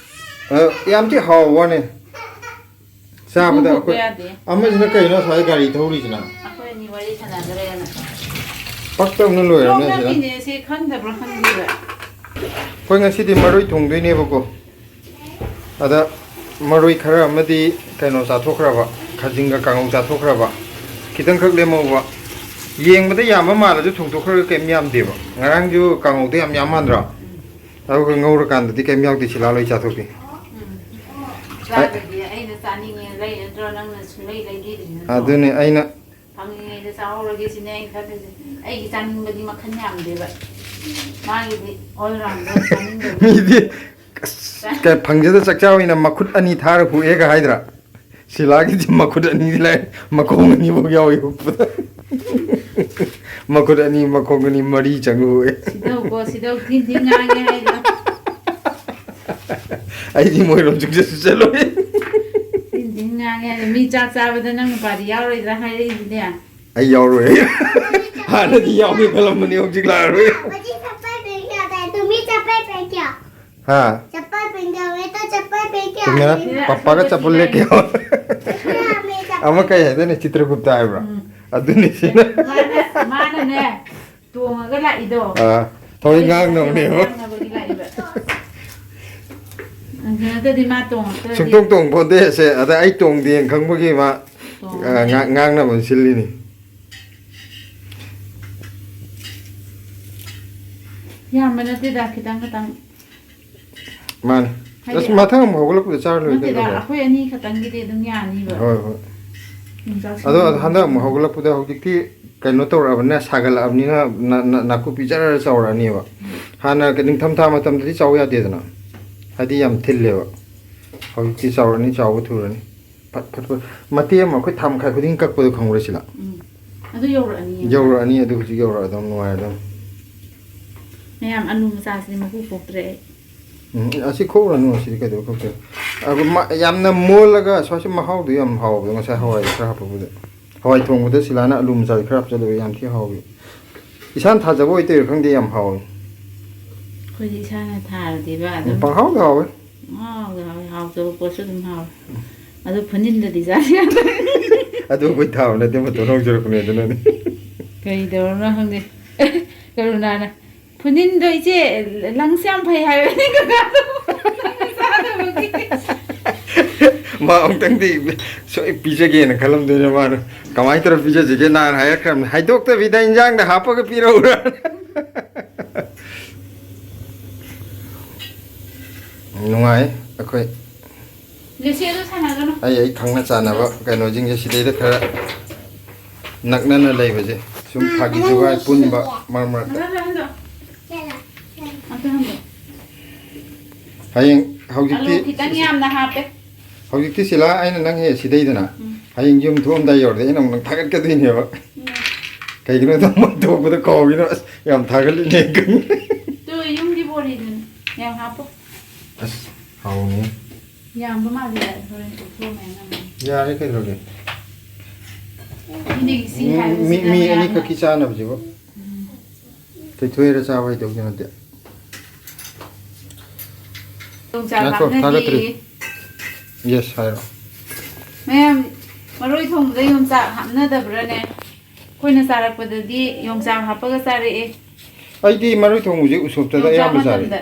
ꯑ, ꯌꯥꯝ ꯊꯤ ꯍꯥꯎꯕ ꯋꯥꯅꯦ꯫ ꯆꯥꯕꯗ ꯊꯣꯡ ꯊꯣꯛꯄ ꯑꯩꯈꯣꯏ ꯌꯥꯗꯦ꯫ ꯑꯃꯁꯤꯅ ꯀꯩꯅꯣ ꯑꯁ꯭ꯋꯥꯏꯗ ꯒꯥꯔꯤ ꯊꯧꯔꯤꯁꯤꯅ? ꯑꯩꯈꯣꯏ ꯑꯅꯤ ꯋꯥꯔꯤ ꯁꯥꯟꯅꯗ꯭ꯔꯦꯅ꯫ ꯄꯛꯇꯕꯅ ꯂꯣꯏꯔꯕꯅꯦ ꯁꯤꯗ꯫ ꯅꯣꯛꯅꯕꯤꯅꯦ ꯁꯤ, ꯈꯪꯗꯕ꯭ꯔꯥ ꯈꯪꯗꯦꯕ꯫ ꯑꯩꯈꯣꯏ ꯉꯁꯤꯗꯤ ꯃꯔꯣꯏ ꯊꯣꯡꯗꯣꯏꯅꯦꯕꯀꯣ꯫ ꯑꯗ ꯃꯔꯣꯏ ꯈꯔ ꯑꯃꯗꯤ ꯀꯩꯅꯣ ꯆꯥꯊꯣꯛꯈ꯭ꯔꯕ, ꯈꯥꯖꯤꯡꯒ ꯀꯥꯡꯉꯧ ꯆꯥꯊꯣꯛꯈ꯭ꯔꯕ, ꯈꯤꯇꯪꯈꯛ ꯂꯦꯝꯍꯧꯕ꯫ ꯌꯦꯡꯕꯗ ꯌꯥꯝꯕ ꯃꯥꯜꯂꯁꯨ ꯊꯣꯡꯗꯣꯛꯈ꯭ꯔꯒ ꯀꯩꯝ ꯌꯥꯝꯗꯦꯕ꯫ ꯉꯔꯥꯡꯁꯨ ꯀꯥꯡꯉꯧꯗ ꯌꯥꯝ ꯌꯥꯝ ꯃꯥꯟꯗ꯭ꯔꯣ? ꯑꯗꯨꯒ ꯉꯧꯔꯀꯥꯟꯗꯗꯤ ꯀꯩꯝ ꯌꯥꯎꯗꯦ, ꯁꯤꯂꯥ ꯂꯣꯏ ꯆꯥꯊꯣꯛꯈꯤ꯫ ꯎꯝ꯫ ꯆꯥꯗ꯭ꯔꯗꯤ ꯑꯩꯅ ꯆꯥꯅꯤꯡꯉꯦ ꯂꯩ ꯅꯠꯇ꯭ꯔꯣ, ꯅꯪꯅ ꯁꯨꯡꯂꯩ ꯂꯩꯕꯤꯗ꯭ꯔꯤ ꯅꯠꯇ꯭ꯔꯣ? ꯑꯗꯨꯅꯤ ꯑꯩꯅ ꯐꯪꯉꯤꯉꯩꯗ ꯆꯥꯍꯧꯔꯒꯦ ꯁꯤꯅꯦ ꯑꯩꯅ ꯈꯜꯂꯤꯁꯦ꯫ ꯑꯩꯒꯤ ꯆꯥꯅꯤꯡꯕꯗꯤ ꯃꯈꯜ ꯌꯥꯝꯗꯦꯕ꯫ ꯃꯥꯒꯤꯗꯤ all rounder ꯆꯥꯅꯤꯡꯗꯕ꯫ ꯃꯤꯗꯤ ꯑꯁ, ꯀꯩ ꯐꯪꯖꯗ ꯆꯥꯛꯆꯥꯎ ꯑꯣꯏꯅ ꯃꯈꯨꯠ ꯑꯅꯤ ꯊꯥꯔ ꯍꯨꯛꯑꯦꯒ ꯍꯥꯏꯗ꯭ꯔꯥ? ꯁꯤꯂꯥꯒꯤꯗꯤ ꯃꯈꯨꯠ ꯑꯅꯤꯗꯤ ꯂꯩ, ꯃꯈꯣꯡ ꯑꯅꯤꯐꯥꯎ ꯌꯥꯎꯏ ꯍꯨꯛꯄꯗ꯫ ꯃꯈꯨꯠ ꯑꯅꯤ, ꯃꯈꯣꯡ ꯑꯅꯤ, ꯃꯔꯤ ꯆꯪꯉ ꯍꯨꯛꯑꯦ꯫ ꯁꯤꯗꯧꯀꯣ, ꯁꯤꯗꯧ ꯊꯤꯟ ꯊꯤꯟ ꯉꯥꯡꯉꯦ ꯍꯥꯏꯗꯣ꯫ ꯑꯩꯗꯤ ꯃꯣꯏꯔꯣꯝ ꯁꯨꯡꯆꯠꯁꯨ ꯆꯠꯂꯣꯏ꯫ ꯊꯤꯟ ꯊꯤꯟ ꯉꯥꯡꯉꯦ ꯍꯥꯏꯗꯣ꯫ ꯃꯤ ꯆꯥꯛ ꯆꯥꯕꯗ ꯅꯪ ꯅꯨꯄꯥꯗꯤ ꯌꯥꯎꯔꯣꯏꯗ꯭ꯔꯥ ꯍꯥꯏꯔꯛꯏꯗꯨꯅꯦ꯫ ꯑꯩ ꯌꯥꯎꯔꯣꯏ꯫ ꯍꯥꯟꯅꯗꯤ ꯌꯥꯎꯒꯦ ꯈꯜꯂꯝꯕꯅꯤ, ꯍꯧꯖꯤꯛ ꯂꯥꯛꯑꯔꯣꯏ꯫ मुझे चप्पल पहन के आता है, तुम्हें चप्पल पहन के आओ। हाँ। चप्पल पहन के आओ, मैं तो चप्पल पहन के तो मेरा आ रही हूँ। पापा का चप्पल लेके आओ। मेरा, मेरा चप्पल। ꯑꯃ ꯀꯩ ꯍꯥꯏꯗꯣꯏꯅꯣ, ꯆꯤꯇ꯭ꯔꯒꯨꯞꯇ ꯍꯥꯏꯕ꯭ꯔꯣ? ꯎꯝ꯫ ꯑꯗꯨꯅꯤ ꯁꯤꯅ꯫ ꯃꯥꯅ, ꯃꯥꯅꯅꯦ, ꯇꯣꯡꯉꯒ ꯂꯥꯛꯏꯗꯣ꯫ ꯑꯥ, ꯊꯑꯣꯏ ꯉꯥꯡꯅꯕꯅꯦꯕ꯫ ꯉꯥꯡꯅꯕꯒꯤ ꯂꯥꯛꯏꯕ꯫ ꯑꯗꯨ ꯅꯠꯇ꯭ꯔꯗꯤ ꯃꯥ ꯇꯣꯡꯉꯛꯇ꯭ꯔꯗꯤ꯫ ꯁꯨꯡꯇꯣꯡ ꯇꯣꯡ ꯄꯣꯟꯇꯦ ꯑꯁꯦ꯫ ꯑꯗ ꯑꯩ ꯇꯣꯡꯗꯦꯅ ꯈꯪꯕꯒꯤ ꯃꯥ, ꯇꯣꯡꯉꯦ꯫ ꯑ, ꯉꯥ-, ꯉꯥꯡꯅꯕ ꯁꯤꯜꯂꯤꯅꯤ꯫ ꯌꯥꯝꯕ ꯅꯠꯇꯦꯗ, ꯈꯤꯇꯪ ꯈꯤꯇꯪ꯫ ꯃꯥꯅꯦ꯫ ꯍꯥꯏꯗꯤ ꯑꯁ, ꯃꯊꯪ ꯑꯃꯨꯛ ꯍꯧꯒꯠꯂꯛꯄꯗ ꯆꯥꯔ ꯂꯣꯏꯔꯦ ꯅꯠꯇꯦꯗ, ꯀꯩꯅꯣ꯫ ꯑꯩꯈꯣꯏ ꯑꯅꯤ ꯈꯛꯇꯪꯒꯤꯗꯤ ꯑꯗꯨꯝ ꯌꯥꯅꯤꯕ꯫ ꯍꯣꯏ, ꯍꯣꯏ꯫ ꯑꯗꯨꯝ ꯆꯥꯁꯤꯟ ꯑꯗꯣ ꯌꯥꯅꯤ꯫ ꯍꯟꯗꯛ ꯑꯃꯨꯛ ꯍꯧꯒꯠꯂꯛꯄꯗ ꯍꯧꯖꯤꯛꯇꯤ ꯀꯩꯅꯣ ꯇꯧꯔꯛꯑꯕꯅꯤꯅ, ꯁꯥꯒꯠꯂꯛꯑꯕꯅꯤꯅ ꯅ-, ꯅ-, ꯅꯥꯀꯨꯞꯄꯤ ꯖꯔ ꯆꯥꯎꯔꯛꯑꯅꯦꯕ꯫ ꯎꯝ꯫ ꯍꯥꯟꯅ ꯅꯤꯡꯊꯝꯊꯥ ꯃꯇꯝꯗꯗꯤ ꯆꯥꯎ ꯌꯥꯗꯦꯗꯅ, ꯍꯥꯏꯗꯤ ꯌꯥꯝ ꯊꯤꯜꯂꯦꯕ꯫ ꯍꯧꯖꯤꯛꯇꯤ ꯆꯥꯎꯔꯅꯤ, ꯆꯥꯎꯕ ꯊꯨꯔꯅꯤ꯫ ꯐꯠ, ꯐꯠ, ꯐꯠ꯫ ꯃꯇꯦꯛ ꯑꯃ ꯑꯩꯈꯣꯏ ꯊꯥ ꯃꯈꯥꯏ ꯈꯨꯗꯤꯡ ꯀꯛꯄꯗꯣ ꯈꯪꯕ꯭ꯔꯥ, ꯁꯤꯂꯥ? ꯎꯝ꯫ ꯑꯗꯨ ꯌꯧꯔꯛꯑꯅꯤ꯫ ꯌꯧꯔꯛꯑꯅꯤ, ꯑꯗꯨ ꯍꯧꯖꯤꯛ ꯌꯧꯔꯛꯑꯗꯧꯅꯤ, ꯅꯨꯡꯉꯥꯏꯔꯗꯧꯅꯤ꯫ ꯃꯌꯥꯝ, ꯑꯂꯨ ꯃꯆꯥꯁꯤꯗꯤ ꯃꯀꯨ ꯈꯣꯛꯇ꯭ꯔꯦ ꯑꯩ꯫ ꯎꯝ, ꯑꯁꯤ ꯈꯣꯛꯎꯔꯅꯨ, ꯑꯁꯤꯗꯤ ꯀꯩꯗꯧꯕ ꯈꯣꯛꯇꯣꯏ? ꯑꯗꯨ ꯃ-, ꯌꯥꯝꯅ ꯃꯣꯜꯂꯒ ꯁ꯭ꯋꯥꯏꯁꯤ ꯃꯍꯥꯎꯗꯣ ꯌꯥꯝ ꯍꯥꯎꯕꯗꯣ, ꯉꯁꯥꯏ ꯍꯋꯥꯏ ꯈꯔ ꯍꯥꯞꯄꯛꯄꯗ꯫ ꯍꯋꯥꯏ ꯊꯣꯡꯕꯗ ꯁꯤꯂꯥꯅ ꯑꯂꯨ ꯃꯆꯥꯁꯤ ꯈꯔ ꯍꯥꯞꯆꯜꯂꯒ ꯌꯥꯝ ꯊꯤ ꯍꯥꯎꯏ꯫ ꯏꯁꯥꯅ ꯊꯥꯖꯕ ꯑꯣꯏꯇꯣꯏꯔꯥ ꯈꯪꯗꯦ, ꯌꯥꯝ ꯍꯥꯎꯏ꯫ ꯑꯩꯈꯣꯏꯗꯤ ꯏꯁꯥꯅ ꯊꯥꯔꯗꯤꯕ ꯎꯝ, ꯑꯗꯨꯝ ꯄꯪꯍꯥꯎꯗ ꯍꯥꯎꯋꯦ꯫ ꯄꯪꯍꯥꯎꯗ ꯍꯥꯎꯋꯦ, ꯍꯥꯎꯇꯕ ꯄꯣꯠꯁꯨ ꯑꯗꯨꯝ ꯍꯥꯎꯋꯦ꯫ ꯑꯗꯨ ꯐꯨꯅꯤꯟꯗꯗꯤ ꯆꯥꯁꯤ ꯌꯥꯗ꯭ꯔꯦ꯫ ꯑꯗꯨ ꯑꯩꯈꯣꯏ ꯊꯥꯕ ꯅꯠꯇꯦ, ꯃꯇꯣꯟ ꯍꯧꯖꯔꯛꯄꯅꯦ ꯑꯗꯨꯅꯅꯦ꯫ ꯀꯩꯗꯧꯔꯅꯣ ꯈꯪꯗꯦ꯫ ꯀꯔꯨꯅꯥꯅ, "ꯐꯨꯅꯤꯟꯗꯣ ꯏꯆꯦ, lungs ꯌꯥꯝ ꯐꯩ ꯍꯥꯏꯕꯅꯤ ꯀꯀꯥꯗꯣ꯫ ꯆꯥꯗꯕꯒꯤ꯫" ꯃꯥ ꯑꯃꯨꯛꯇꯪꯗꯤ ꯁꯣꯏ ꯄꯤꯖꯒꯦꯅ ꯈꯜꯂꯝꯗꯣꯏꯅꯦ ꯃꯥꯅ꯫ ꯀꯃꯥꯏꯅ ꯇꯧꯔ ꯄꯤꯖꯁꯤꯒꯦ? ꯅꯍꯥꯟ ꯍꯥꯏꯔꯛꯈ꯭ꯔꯕꯅꯤ, "ꯍꯥꯏꯗꯣꯛꯇꯕꯤꯗ ꯏꯟꯖꯥꯡꯗ ꯍꯥꯞꯄꯒ ꯄꯤꯔꯛꯎꯔ?" ꯅꯨꯡꯉꯥꯏ ꯑꯩꯈꯣꯏ꯫ ꯂꯤꯁꯤ ꯑꯗꯨ ꯁꯥꯟꯅꯒꯅꯨ꯫ ꯑꯩ, ꯑꯩ ꯈꯪꯅ ꯆꯥꯟꯅꯕ ꯀꯩꯅꯣꯁꯤꯡꯁꯦ ꯁꯤꯗꯩꯗ ꯈꯔ ꯅꯛꯅꯅ ꯂꯩꯕꯁꯦ ꯁꯨꯝ ꯐꯥꯒꯤ ꯖꯨꯒꯥꯏ ꯄꯨꯟꯕ ꯃꯔꯛ ꯃꯔꯛꯇ꯫ ꯑꯝꯇ ꯍꯟꯗꯣ꯫ ꯑꯝꯇ ꯍꯟꯗꯣ꯫ ꯍꯌꯦꯡ, ꯍꯧꯖꯤꯛꯇꯤ ꯑꯂꯨ ꯈꯤꯇꯪ ꯌꯥꯝꯅ ꯍꯥꯞꯄꯦ꯫ ꯍꯧꯖꯤꯛꯇꯤ ꯁꯤꯂꯥ ꯑꯩꯅ ꯅꯪ ꯍꯦꯛ ꯁꯤꯗꯩꯗꯅ, ꯎꯝ꯫ ꯍꯌꯦꯡ ꯌꯨꯝ ꯊꯣꯛꯑꯝꯗꯥꯏ ꯌꯧꯔꯗꯤ ꯑꯩꯅ ꯑꯃꯨꯛ ꯅꯪ ꯊꯥꯒꯠꯀꯗꯣꯏꯅꯦꯕ꯫ ꯎꯝ꯫ ꯀꯩꯒꯤꯅꯣꯗ ꯃꯣꯏ ꯊꯣꯛꯄꯗ ꯀꯥꯎꯒꯤꯅꯣ꯫ ꯑꯁ, ꯌꯥꯝ ꯊꯥꯒꯠꯂꯤꯅꯦ꯫ ꯇꯨ ꯌꯨꯝꯒꯤ ꯕꯣꯔꯤꯗꯨꯅꯤ꯫ ꯌꯥꯝ ꯍꯥꯞꯄꯣ꯫ ꯑꯁ, ꯍꯥꯎꯅꯤ꯫ ꯌꯥꯝꯕ ꯃꯥꯜꯂꯦ, ꯍꯣꯔꯦꯟ ꯀꯣꯛꯊꯣꯛꯑ ꯃꯌꯥꯝ ꯌꯥꯝꯕꯅꯤ꯫ ꯌꯥꯔꯦ, ꯀꯩꯗꯧꯔꯒꯦ? ꯃꯤꯗꯤ ꯁꯤ ꯃꯤ, ꯍꯥꯏꯕꯁꯤꯗ ꯃꯤ, ꯃꯤ ꯃꯌꯥꯝꯅ ꯑꯅꯤꯈꯛꯀꯤ ꯆꯥꯅꯕꯁꯤꯕꯨ꯫ ꯎꯝ꯫ ꯊꯣꯏꯊꯣꯏꯔ ꯆꯥꯕ ꯍꯩꯗꯧꯗꯤ ꯅꯠꯇꯦ꯫ ꯌꯣꯡꯆꯥꯛ ꯉꯥꯏꯈꯣ, ꯍꯥꯞꯅꯗꯦ꯫ ꯊꯥꯒꯠꯇ꯭ꯔꯤ꯫ Yes ꯍꯥꯏꯔꯣ꯫ ꯃꯌꯥꯝ, ꯃꯔꯣꯏ ꯊꯣꯡꯕꯗ ꯌꯣꯡꯆꯥꯛ ꯍꯥꯞꯅꯗꯕ꯭ꯔꯥꯅꯦ? ꯑꯩꯈꯣꯏꯅ ꯆꯥꯔꯛꯄꯗꯗꯤ ꯌꯣꯡꯆꯥꯛ ꯍꯥꯞꯄꯒ ꯆꯥꯔꯛꯑꯦ꯫ ꯑꯩꯗꯤ ꯃꯔꯣꯏ ꯊꯣꯡꯕꯁꯦ ꯎꯁꯣꯞꯇꯗ ꯌꯣꯡꯆꯥꯛ ꯑꯌꯥꯝꯕ ꯆꯥꯔꯦ꯫ ꯃꯇꯝꯗ꯫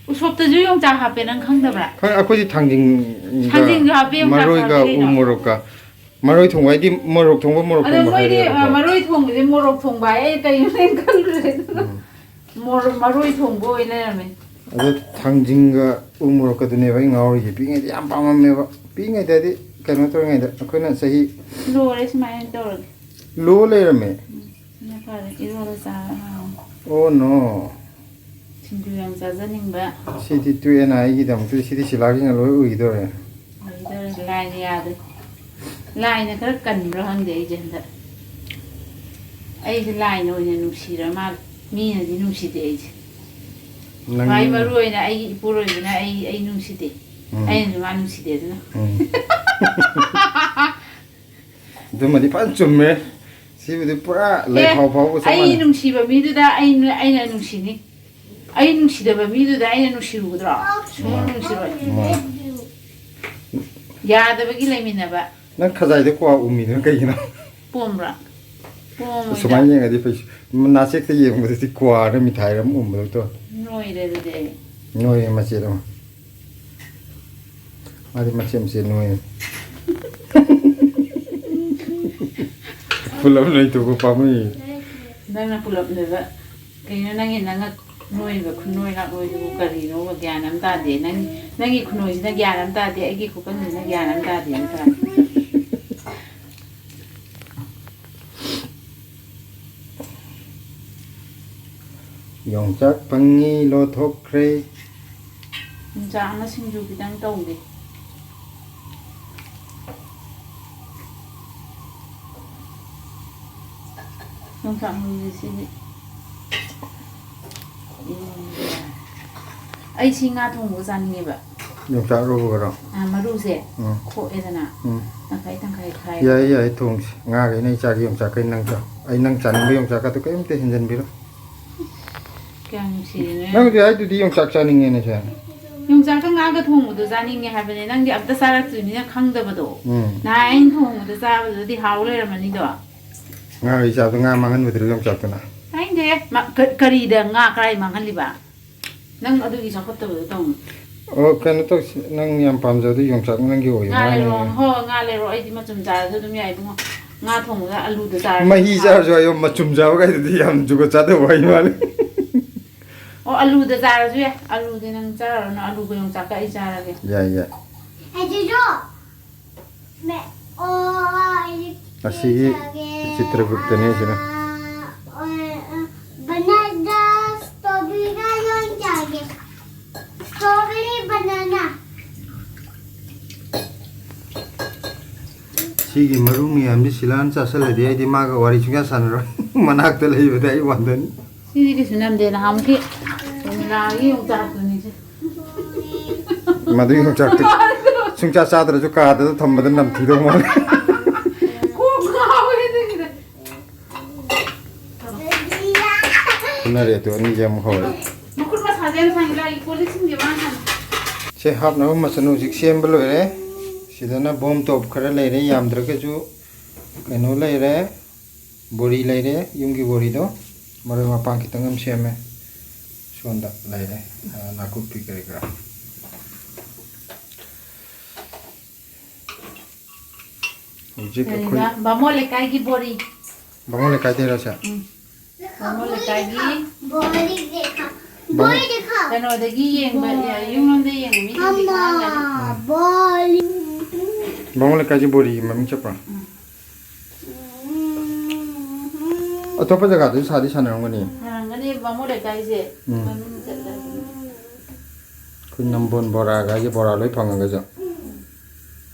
ꯎꯁꯣꯞꯇꯁꯨ ꯌꯣꯡꯆꯥꯛ ꯍꯥꯞꯄꯦ, ꯅꯪ ꯈꯪꯗꯕ꯭ꯔꯥ? ꯈꯪ-, ꯑꯩꯈꯣꯏꯗꯤ ꯊꯥꯡꯖꯤꯡꯒ ꯊꯥꯡꯖꯤꯡꯁꯨ ꯍꯥꯞꯄꯦ, ꯌꯣꯡꯆꯥꯛ ꯃꯔꯣꯏꯒ ꯆꯥꯕꯗꯤ ꯎ ꯀꯩꯅꯣ? ꯃꯣꯔꯣꯛꯀ꯫ ꯃꯔꯣꯏ ꯊꯣꯡꯕ ꯍꯥꯏꯗꯤ ꯃꯣꯔꯣꯛ ꯊꯣꯡꯕ, ꯃꯣꯔꯣꯛ ꯑꯗꯣ ꯊꯣꯡꯕ ꯃꯣꯏꯗꯤ, ꯍꯥꯏꯔꯦꯕꯀꯣ꯫ ꯑ, ꯃꯔꯣꯏ ꯊꯣꯡꯕꯁꯦ ꯃꯣꯔꯣꯛ ꯊꯣꯡꯕ ꯍꯥꯏ, ꯑꯩ ꯀꯩꯅꯣ ꯈꯜꯂꯨꯔꯦ꯫ ꯎꯝ꯫ ꯃꯣꯔꯣꯛ, ꯃꯔꯣꯏ ꯊꯣꯡꯕ ꯑꯣꯏ ꯂꯩꯔꯝꯃꯦ꯫ ꯑꯗꯣ ꯊꯥꯡꯖꯤꯡꯒ ꯎ ꯃꯣꯔꯣꯛꯀꯗꯨꯅꯦꯕ ꯑꯩ ꯉꯥꯎꯔꯤꯁꯦ꯫ ꯄꯤꯛꯏꯉꯩꯗ ꯌꯥꯝ ꯄꯥꯝꯃꯝꯃꯦꯕ꯫ ꯄꯤꯛꯏꯉꯩꯗꯗꯤ ꯀꯩꯅꯣ ꯇꯧꯔꯤꯉꯩꯗ ꯑꯩꯈꯣꯏꯅ ꯆꯍꯤ ꯂꯣꯏꯔꯦ ꯁꯨꯃꯥꯏꯅ ꯇꯧꯔꯒ꯫ ꯂꯣ ꯂꯩꯔꯝꯃꯦ? ꯎꯝ, ꯁꯤꯅ ꯐꯔꯦ꯫ ꯏꯔꯣꯜꯂ ꯆꯥꯔ ꯍꯥꯎꯅꯤ꯫ Oh no꯫ ꯁꯤꯡꯖꯨ ꯌꯥꯝ ꯆꯥꯖꯅꯤꯡꯕ꯫ ꯁꯤꯗꯤ ꯇꯣꯛꯑꯦꯅ ꯑꯩꯒꯤꯗꯃꯛꯇꯗꯤ꯫ ꯁꯤꯗꯤ ꯁꯤꯂꯥꯒꯤꯅ ꯂꯣꯏ ꯑꯣꯏꯈꯤꯗꯣꯔꯦ꯫ ꯑꯣꯏꯈꯤꯗꯣꯔꯦ꯫ ꯂꯥꯏꯅ ꯌꯥꯗ꯭ꯔꯦ꯫ ꯂꯥꯏꯅ ꯈꯔ ꯀꯟꯕ꯭ꯔꯥ ꯈꯪꯗꯦ ꯑꯩꯁꯦ ꯍꯟꯗꯛ꯫ ꯑꯩꯁꯦ ꯂꯥꯏꯅ ꯑꯣꯏꯅ ꯅꯨꯡꯁꯤꯔ ꯃꯥꯜꯂꯦ꯫ ꯃꯤꯅꯗꯤ ꯅꯨꯡꯁꯤꯗꯦ ꯑꯩꯁꯦ꯫ ꯅꯪ ꯈ꯭ꯋꯥꯏ ꯃꯔꯨ ꯑꯣꯏꯅ ꯑꯩꯒꯤ ꯏꯄꯨꯔꯣꯏꯕꯅ ꯑꯩ, ꯑꯩ ꯅꯨꯡꯁꯤꯗꯦ꯫ ꯎꯝ꯫ ꯑꯩꯅꯁꯨ ꯃꯥ ꯅꯨꯡꯁꯤꯗꯦ ꯑꯗꯨꯅ꯫ ꯎꯝ꯫ ꯑꯗꯨꯃꯗꯤ ꯐꯖꯅ ꯆꯨꯝꯃꯦ꯫ ꯁꯤꯕꯨꯗꯤ ꯄꯨꯔꯥ ꯑꯦ, ꯂꯩꯐꯥꯎ ꯐꯥꯎꯕ ꯆꯞ ꯑꯩ ꯃꯥꯟꯅꯩ꯫ ꯅꯨꯡꯁꯤꯕ ꯃꯤꯗꯨꯗ ꯑꯩ, ꯑꯩꯅ ꯅꯨꯡꯁꯤꯅꯤ꯫ ꯑꯩ ꯅꯨꯡꯁꯤꯗꯕ ꯃꯤꯗꯨꯗ ꯑꯩꯅ ꯅꯨꯡꯁꯤꯔꯨꯒꯗ꯭ꯔꯣ? ꯁꯨꯡꯅꯨꯡ ꯅꯨꯡꯁꯤꯔꯣꯏ꯫ ꯃꯥ꯫ ꯌꯥꯗꯕꯒꯤ ꯂꯩꯃꯤꯟꯅꯕ꯫ ꯅꯪ ꯈꯖꯥꯏꯗ ꯀ꯭ꯋꯥ ꯎꯝꯃꯤꯗꯨꯅ ꯀꯩꯒꯤꯅꯣ? ꯄꯣꯝꯕ꯭ꯔꯥ? ꯄꯣꯝꯃꯣꯏꯗ꯫ ꯁꯨꯃꯥꯏꯅ ꯌꯦꯡꯉꯗꯤ ꯐꯩ꯫ ꯅꯥꯆꯦꯛꯇ ꯌꯦꯡꯕꯗꯗꯤ ꯀ꯭ꯋꯥꯔ ꯃꯤꯊꯥꯏꯔ ꯑꯃ ꯎꯝꯕꯗꯧ ꯇꯧꯋꯦ꯫ ꯅꯣꯏꯔꯦ ꯑꯗꯨꯗꯤ ꯑꯩ꯫ ꯅꯣꯏꯔꯦ ꯃꯆꯦꯠ ꯑꯃ꯫ ꯃꯥꯗꯤ ꯃꯆꯦꯠ ꯃꯆꯦꯠ ꯅꯣꯏꯔꯦ꯫ ꯄꯨꯂꯞ ꯅꯣꯏꯊꯣꯛꯄ ꯄꯥꯝꯃꯨꯏ꯫ ꯅꯪꯅ ꯄꯨꯂꯞꯅꯦꯕ꯫ ꯀꯩꯅꯣ ꯅꯪꯒꯤ ꯅꯪꯅ ꯅꯣꯏꯕ ꯈꯨꯅꯣꯏ ꯂꯥꯛꯅꯣꯏꯗꯨꯕꯨ ꯀꯔꯤꯅꯣꯕ? ꯒ꯭ꯌꯥꯟ ꯑꯃ ꯇꯥꯗꯦ꯫ ꯅꯪ, ꯅꯪꯒꯤ ꯈꯨꯅꯣꯏꯁꯤꯅ ꯒ꯭ꯌꯥꯟ ꯑꯃ ꯇꯥꯗꯦ, ꯑꯩꯒꯤ ꯈꯨꯀꯪꯁꯤꯅ ꯒ꯭ꯌꯥꯟ ꯑꯃ ꯇꯥꯗꯦ ꯍꯥꯏꯇꯥꯔꯦ꯫ ꯌꯣꯡꯆꯥꯛ ꯐꯪꯉꯤ ꯂꯣꯊꯣꯛꯈ꯭ꯔꯦ꯫ ꯌꯣꯡꯆꯥꯛ ꯑꯃ ꯁꯤꯡꯖꯨ ꯈꯤꯇꯪ ꯇꯧꯒꯦ꯫ ꯌꯣꯡꯆꯥꯛ ꯃꯔꯨꯁꯦ ꯁꯤꯗꯤ꯫ ꯎꯝ꯫ ꯑꯩ ꯁꯤ ꯉꯥ ꯊꯣꯡꯕꯒ ꯆꯥꯅꯤꯡꯉꯦꯕ꯫ ꯌꯣꯡꯆꯥꯛ ꯂꯧꯕꯒꯔꯣ? ꯑꯥ, ꯃꯔꯨꯁꯦ ꯎꯝ꯫ ꯈꯣꯛꯑꯦꯗꯅ ꯎꯝ꯫ ꯇꯪꯈꯥꯏ ꯇꯪꯈꯥꯏ ꯈꯥꯏ꯫ ꯌꯥꯏ, ꯌꯥꯏ, ꯊꯣꯡꯁꯤ꯫ ꯉꯥꯈꯩꯅ ꯑꯩ ꯆꯥꯒꯦ ꯌꯣꯡꯆꯥꯛꯈꯩ ꯅꯪ ꯆꯥꯎ꯫ ꯑꯩ ꯅꯪ ꯆꯥꯅꯤꯡꯕ ꯌꯣꯡꯆꯥꯛꯀꯗꯣ ꯀꯔꯤꯝꯇ ꯍꯦꯟꯖꯟꯕꯤꯔꯣ꯫ ꯀꯌꯥꯝ ꯅꯨꯡꯁꯤꯔꯤꯅꯣ ꯌꯦꯡꯉꯣ꯫ ꯅꯪ ꯍꯧꯖꯤꯛ ꯍꯥꯏꯗꯨꯗꯤ ꯌꯣꯡꯆꯥꯛ ꯆꯥꯅꯤꯡꯉꯦꯅꯦ ꯁꯦ꯫ ꯌꯣꯡꯆꯥꯛꯀ ꯉꯥꯒ ꯊꯣꯡꯕꯗꯣ ꯆꯥꯅꯤꯡꯉꯦ ꯍꯥꯏꯕꯅꯦ, ꯅꯪꯗꯤ ꯑꯝꯇ ꯆꯥꯔꯛꯇ꯭ꯔꯤꯕꯅꯤꯅ ꯈꯪꯗꯕꯗꯣ꯫ ꯎꯝ꯫ ꯅꯍꯥꯟ ꯑꯩꯅ ꯊꯣꯡꯕꯗ ꯆꯥꯕꯗꯨꯗꯤ ꯍꯥꯎ ꯂꯩꯔꯝꯃꯅꯤꯗꯣ꯫ ꯉꯥ ꯍꯧꯖꯤꯛ ꯆꯥꯕꯗꯣ ꯉꯥ ꯃꯥꯡꯍꯟꯕꯗꯨꯔꯣ ꯌꯣꯡꯆꯥꯛꯇꯨꯅ? ꯇꯥꯅꯤꯡꯗꯦꯍꯦ꯫ ꯃ-, ꯀ-, ꯀꯔꯤꯗ ꯉꯥ ꯀꯔꯥꯏ ꯃꯥꯡꯍꯜꯂꯤꯕ? ꯅꯪ ꯑꯗꯨꯒꯤ ꯆꯥꯎꯈꯠꯇꯕꯗꯣ ꯇꯧꯅꯨ꯫ ꯑꯣ, ꯀꯩꯅꯣ ꯇꯧꯁꯤ, ꯅꯪ ꯌꯥꯝ ꯄꯥꯝꯖꯕꯗꯣ ꯌꯣꯡꯆꯥꯛ ꯅꯪꯒꯤ ꯑꯣꯏꯌꯨ, ꯉꯥ ꯉꯥ ꯂꯩꯔꯣ, ꯅꯪꯒꯤ꯫ ꯍꯣꯏ, ꯉꯥ ꯂꯩꯔꯣ, ꯑꯩꯗꯤ ꯃꯆꯨꯝ ꯆꯥꯔꯁꯨ ꯑꯗꯨꯝ ꯌꯥꯏ ꯏꯕꯨꯡꯉꯣ꯫ ꯉꯥ ꯊꯣꯡꯕꯗ ꯑꯂꯨꯗ ꯆꯥꯔꯁꯨ ꯃꯍꯤ ꯍꯥꯎ-, ꯆꯥꯔꯁꯨ ꯍꯥꯏꯌꯣ, ꯃꯆꯨꯝ ꯆꯥꯕ ꯀꯥꯏꯗꯨꯗꯤ ꯌꯥꯝ ꯖꯨꯒꯣꯠ ꯆꯥꯗꯕ ꯋꯥꯍꯩ ꯃꯥꯜꯂꯦ꯫ ꯑꯣ, ꯑꯂꯨꯗ ꯆꯥꯔꯁꯨ ꯌꯥꯏ, ꯑꯂꯨꯗꯤ ꯅꯪ ꯆꯥꯔꯨꯔꯅꯨ, ꯑꯂꯨꯒ ꯌꯣꯡꯆꯥꯛꯀ ꯑꯩ ꯆꯥꯔꯒꯦ꯫ ꯌꯥꯏ, ꯌꯥꯏ꯫ ꯑꯁꯤꯒꯤ ꯆꯤꯇ꯭ꯔꯒꯨꯞꯇꯅꯦ ꯁꯤꯅ꯫ Banana, strawberry ꯂꯣꯏ ꯆꯥꯒꯦ꯫ Strawberry, banana꯫ ꯁꯤꯒꯤ ꯃꯔꯨ ꯃꯌꯥꯝꯁꯤ ꯁꯤꯂꯥꯅ ꯆꯥꯁꯤꯜꯂꯗꯤ ꯑꯩꯗꯤ ꯃꯥꯒ ꯋꯥꯔꯤ ꯁꯨꯡꯁꯥ ꯁꯥꯟꯅꯔꯣꯏ꯫ ꯃꯅꯥꯛꯇ ꯂꯩꯕꯗ ꯑꯩ ꯋꯥꯟꯗꯅꯤ꯫ ꯁꯤꯗꯤ ꯀꯩꯁꯨ ꯅꯝꯗꯦ꯫ ꯅꯍꯥꯟꯃꯨꯛꯀꯤ ꯔꯣꯃꯤꯂꯥꯒꯤ ꯌꯣꯡꯆꯥꯛꯇꯨꯅꯤꯁꯦ꯫ ꯃꯗꯨꯒꯤ ꯌꯣꯡꯆꯥꯛꯇꯨ ꯁꯨꯡꯆꯥ ꯆꯥꯗ꯭ꯔꯁꯨ ꯀꯥꯗ ꯊꯝꯕꯗ ꯅꯝꯊꯤꯗꯧ ꯃꯥꯜꯂꯦ꯫ ꯀꯣꯛ ꯉꯥꯎꯋꯦ ꯑꯗꯨꯒꯤꯗ꯫ ꯐꯨꯅꯔꯦ ꯑꯗꯨ ꯑꯅꯤꯁꯦ ꯑꯃꯨꯛ ꯍꯧꯔꯦ꯫ ꯃꯈꯨꯠ ꯃꯁꯥꯁꯦ ꯌꯥꯝ ꯁꯥꯡꯉꯤꯗ, ꯑꯩ ꯀꯣꯜ ꯂꯤꯛꯁꯤꯡꯁꯦ ꯃꯥꯅ ꯁꯥꯡꯉꯤ꯫ ꯁꯦ, ꯍꯥꯞꯅꯕ ꯃꯆꯜ ꯍꯧꯖꯤꯛ ꯁꯦꯝꯕ ꯂꯣꯏꯔꯦ꯫ ꯁꯤꯗꯅ ꯕꯣꯝ ꯇꯣꯞ ꯈꯔ ꯂꯩꯔꯦ, ꯌꯥꯝꯗ꯭ꯔꯒꯁꯨ꯫ ꯀꯩꯅꯣ ꯂꯩꯔꯦ, ꯕꯣꯔꯤ ꯂꯩꯔꯦ, ꯌꯨꯝꯒꯤ ꯕꯣꯔꯤꯗꯣ꯫ ꯃꯔꯣꯏ ꯃꯄꯥꯡ ꯈꯤꯇꯪ ꯑꯃ ꯁꯦꯝꯃꯦ꯫ ꯁꯣꯝꯗ ꯂꯩꯔꯦ, ꯑ, ꯅꯥꯀꯨꯞꯄꯤ ꯀꯔꯤ ꯀꯔꯥ꯫ ꯍꯧꯖꯤꯛ ꯑꯩꯈꯣꯏ ꯀꯔꯤꯕ? ꯕꯥꯃꯣꯟ ꯂꯩꯀꯥꯏꯒꯤ ꯕꯣꯔꯤ꯫ ꯕꯥꯃꯣꯟ ꯂꯩꯀꯥꯏꯗꯩꯔꯣ ꯁꯦ? ꯎꯝ꯫ ꯕꯥꯃꯣꯟ ꯂꯩꯀꯥꯏꯒꯤ ꯕꯣꯔꯤꯁꯦ ꯈ-, ꯕꯥꯃꯣꯟ ꯕꯣꯔꯤꯁꯦ ꯈ-, ꯀꯩꯅꯣꯗꯒꯤ ꯌꯦꯡꯕ, ꯌꯨꯝꯂꯣꯝꯗ ꯌꯦꯡꯕ ꯃꯤꯁꯤꯡꯗꯤ ꯈꯪꯉꯝꯒꯅꯤ꯫ ꯕꯣꯔꯤ꯫ ꯕꯥꯃꯣꯟ ꯂꯩꯀꯥꯏꯁꯦ ꯕꯣꯔꯤꯒꯤ ꯃꯃꯤꯡ ꯆꯠꯄ꯭ꯔꯣ? ꯎꯝ꯫ ꯑꯇꯣꯞꯄ ꯖꯒꯥꯗꯁꯨ ꯁꯥꯗꯤ ꯁꯥꯟꯅꯔꯝꯒꯅꯤ꯫ ꯁꯥꯟꯅꯔꯝꯒꯅꯤ, ꯕꯥꯃꯣꯟ ꯂꯩꯀꯥꯏꯁꯦ ꯎꯝ꯫ ꯃꯃꯤꯡ ꯆꯠꯂꯕꯅꯤ꯫ ꯑꯩꯈꯣꯏ ꯅꯝꯕꯣꯜ ꯕꯣꯔꯥꯒ ꯍꯥꯏꯁꯦ, ꯕꯣꯔꯥ ꯂꯣꯏ ꯐꯪꯉꯒꯁꯨ꯫